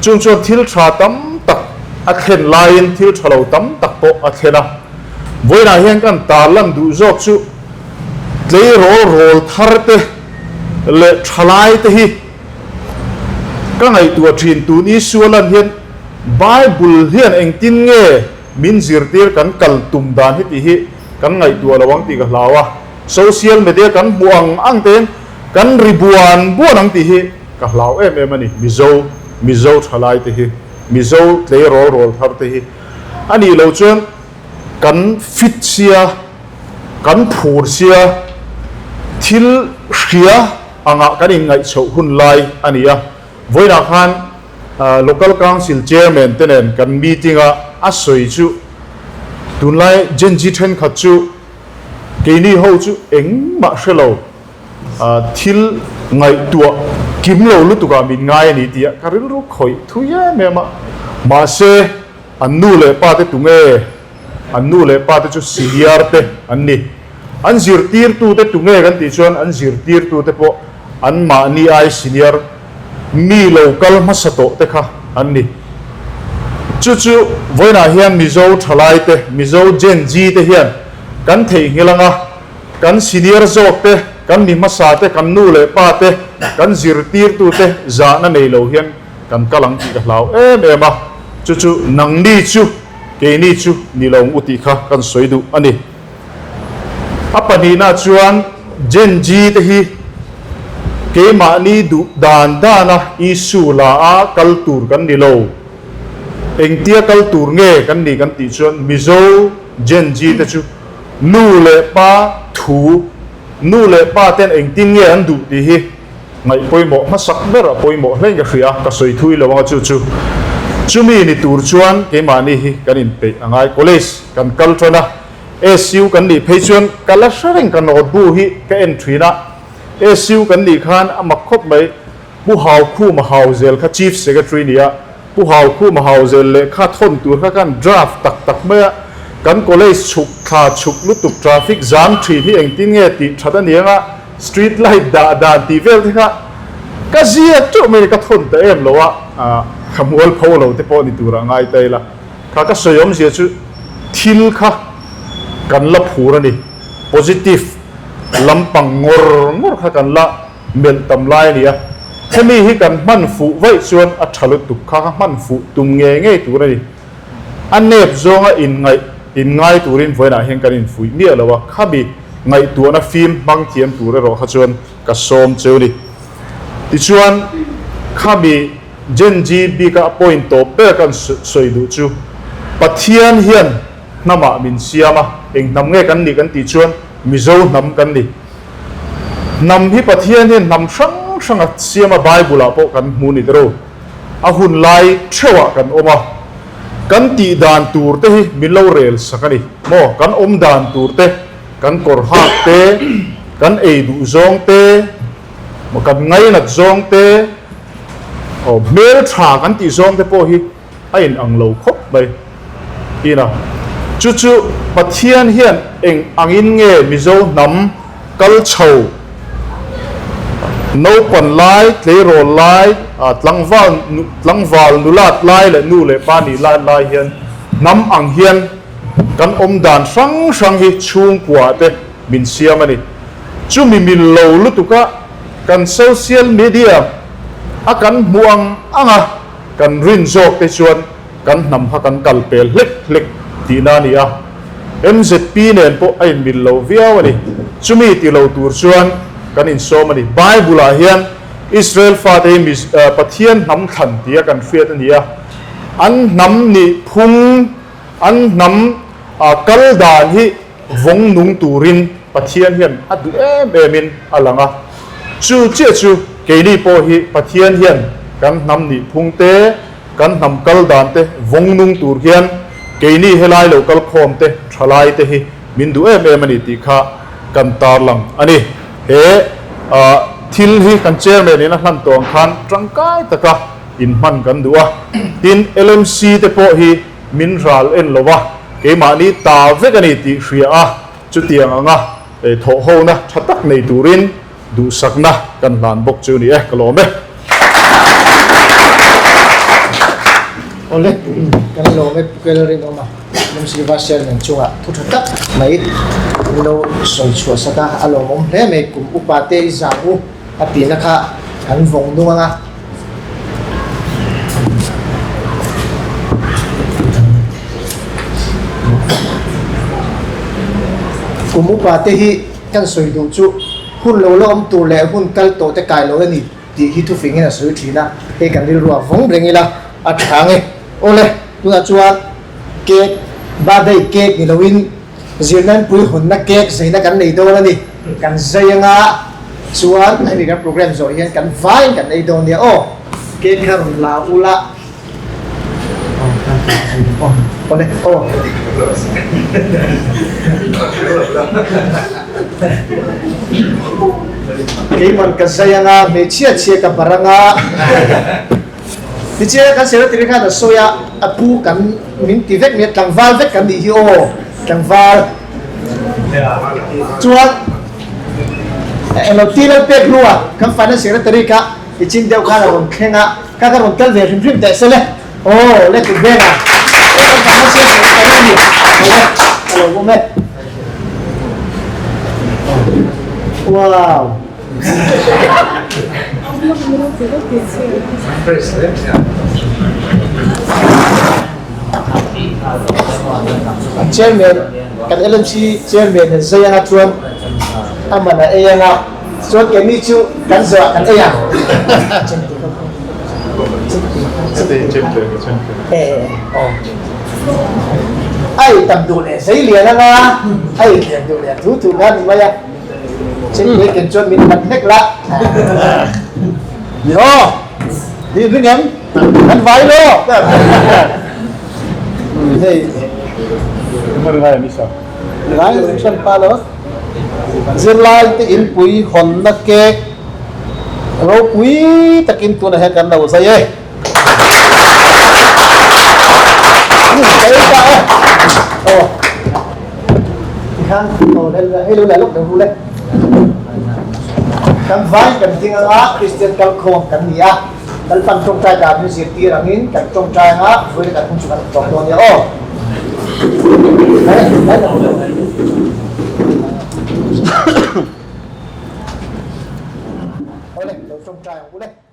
Chung chuan thil tha tam tak a thlen laiin thil tha lo tam tak pawh a thlen a. Vawiinah hian kan tarlan duh zawk chu tleirawl rawl thar te leh thalai te hi ka ngaihtuah thin tun issue a lan hian Bible hian engtin nge Min zirtir kan kal tum dan hi tih hi kan ngaihtuah lo ang tih ka hlau a, social media kan hmuh ang ang te hian kan ri buan buan ang tih hi ka hlau em em a ni, Mizo, Mizo thalai te hi, Mizo tleirawl rawl thar te hi a nih loh chuan kan fit sia, kan phur sia, thil hria angah kan inngaihchhoh hun lai a ni a, vawiinah khan Local Council Chairman te nen kan meeting a, a sawi chu tunlai Gen Z thenkhat chu keini ho chu engmah hre lo, thil ngaihtuah kim lo lutukah min ngai a ni tih a ka rilru khawih thui em em a. Mahse, an nu leh pa te tunge? An nu leh pa te chu senior te an ni. An zirtirtute tunge kan tih chuan an zirtirtute pawh an mahni ai senior mi lo kal hmasa tawh te kha an ni. Chu chu vawiinah hian Mizo thalai te, Mizo Gen Z te hian kan theihnghilh anga kan senior zawk te, kan mi hmasa te, kan nu leh pa te, kan zirtirtute zahna nei lo hian kan kal ang tih ka hlau em em a. Chu chu nangni chu keini chu ni lo ang u tih kha kan sawi duh a ni. A pahnihna chuan. Gen Z te hi keimahni duh dan dana issue la a kal tur kan ni lo. Engtia kal tur nge kan ni kan tih chuan Mizo Gen Z te chu nu leh pa thu, nu leh pa ten engtin nge an duh tih hi ngaih pawimawh hmasak ber a pawimawh hlein ka hria a, ka sawi thui lo anga chu chu chumi ni tur chuan keimahni hi kan inpeih a ngai. College kan kal tan a, SU kan nih phei chuan ka la hre reng ka note bu hi ka en thin a, SU kan nih khan a mak khawp mai, Pu Haukhuma Hauzel kha Chief Secretary ni a, Pu Haukhuma Hauzel lehkha thawn tur kha khan draft tak tak mai a, kan college chhuk thla chhuk lutuk traffic zam thin hi engtin nge tih that a ni anga street light dah dan tih vel te kha ka ziak teuh mai a ni, ka thawn ta em lo a, ka mual pho lo te pawh ni turah ngai ta ila. Kha ka sawi awmzia chu thil kha kan la phur a ni, positive lampang ngawr ngawr kha kan la melh tam lai a ni a, hemi hi kan hman fuh vaih chuan a tha lutuk kha ka hman fuh tum ngei ngei tur a ni. A nep zawnga inngaih inngai turin vawiinah hian kan infuih miah lo a, khami ngaihtuahna fim hmang thiam tur erawh kha chuan ka sawm cheu a ni. Tichuan khami. Gen Z bika a point tawp ber kan sawi duh chu Pathian hian hnamah min siam a, eng hnam nge kan nih kan tih chuan Mizo hnam kan ni. Hnam hi Pathian hian hnam hrang hrang a siam a, Bible ah pawh kan hmu ni tiro. A hun lai theuhah kan awm a, kan tih dan tur te hi min lo rel sak a ni maw? Kan awm dan tur te, kan kawr hak te, kan ei duh zawng te, Maw kan ngainat zawng te, aw hmel tha kan tih zawng te pawh hi a in ang lo khawp mai ina. Chu chu Pathian hian eng angin nge Mizo hnam kal chho naupan lai, tleirawl lai, tlangval tlangval nulat lai leh nu leh pa nih lai lai hian hnam ang hian kan awm dan hrang hrang hi chhungkua te min siam a ni. Chumi mil lo lutuka kan social media a kan hmuh ang anga kan rin zawk te chuan kan hnam kha kan kal pel hlek hlek tihna a ni a. MZP nen pawh a inmil lo viau a ni. Chumi ti lo tur chuan kan insawm a ni. Bible ah hian Israel fate hi Pathian hnam thlan tia kan hriat a ni a. An hnam nih phung, an hnam kal dan hi Vawng nung turin Pathian hian a duh em emin a lang a. Chu chiah chu keini pawh hi Pathian hian kan hnam nihphung te, kan hnam kal dan te vawng nung tur hian keini helai lo kal khawm te, thalai te hi min duh em em a ni tih kha kan tarlang a ni. He thil hi kan chairman in a hlan tawh ang khan tangkai taka inhman kan duh a. Tin, LMC te pawh hi Min ral en lo a, keimahni ta vek a ni tih hria a, chutiang anga thawhhona tha tak nei turin duhsakna kan hlan bawk chu ni e, ka lawm e. Awle, kan lawm e Pu Kel Rinawma, MC Vice Chairman chungah thu tha tak mai min lo sawi chhuah sak a, a lawmawm hle mai, kum upa te i zang u a tihna kha kan vawng nung anga. Kum upa te hi kan sawi duh chu hun lo la awm tur leh hun kal tawh te kai lo a ni tih hi thufingin a sawi thin a, hei kan rilru a vawng reng ila a tha nge. Awle, tunah chuan cake, birthday cake ni loin Zirnanpui hawnna cake zaina kan nei dawn a ni. Kan zai anga chuan hemi kan program zawh hian kan vaiin kan ei dawn nia aw. Cake kha rawn la ula. Aw awle aw. Keiman ka zai anga hmeichhia chhia ka bar anga. Tichuan kan secretary khan a sawi a, a pu kan min ti vek mai a, tlangval vek kan nih hi aw, tlangval chuan eng lo ti lo pek hnu ah kan finance secretary kha i chin deuh khan a rawn thleng a, kha ka rawn tel ve hrim hrim teh se le, aw le tut veng ah kan finance secretary a ni, awle ka lo awm e. Wow. Chairman. Kan LMC chairman in zai anga chuan a man a ei anga chuan keini chu kan zawh ah kan ei ang. A ei tam duh leh zei lian anga a ei lian duh leh thu thu kha ni mai a. Chemte ken chuan min man hlek la. Ni aw, ni ring em? Kan vai lo. Hei. Ngai hran pa lo. Zirlai te inpui hawnna cake ropui takin tunah hian kan lo zai e. Kan vai kan ding anga Kristian kalkhawm kan ni a, Lalpan tawngtai dan hi zirtir angin kan tawngtai anga vawiin kan hun chu kan tawp dawn nia aw. Awle, lo tawngtai ang u le.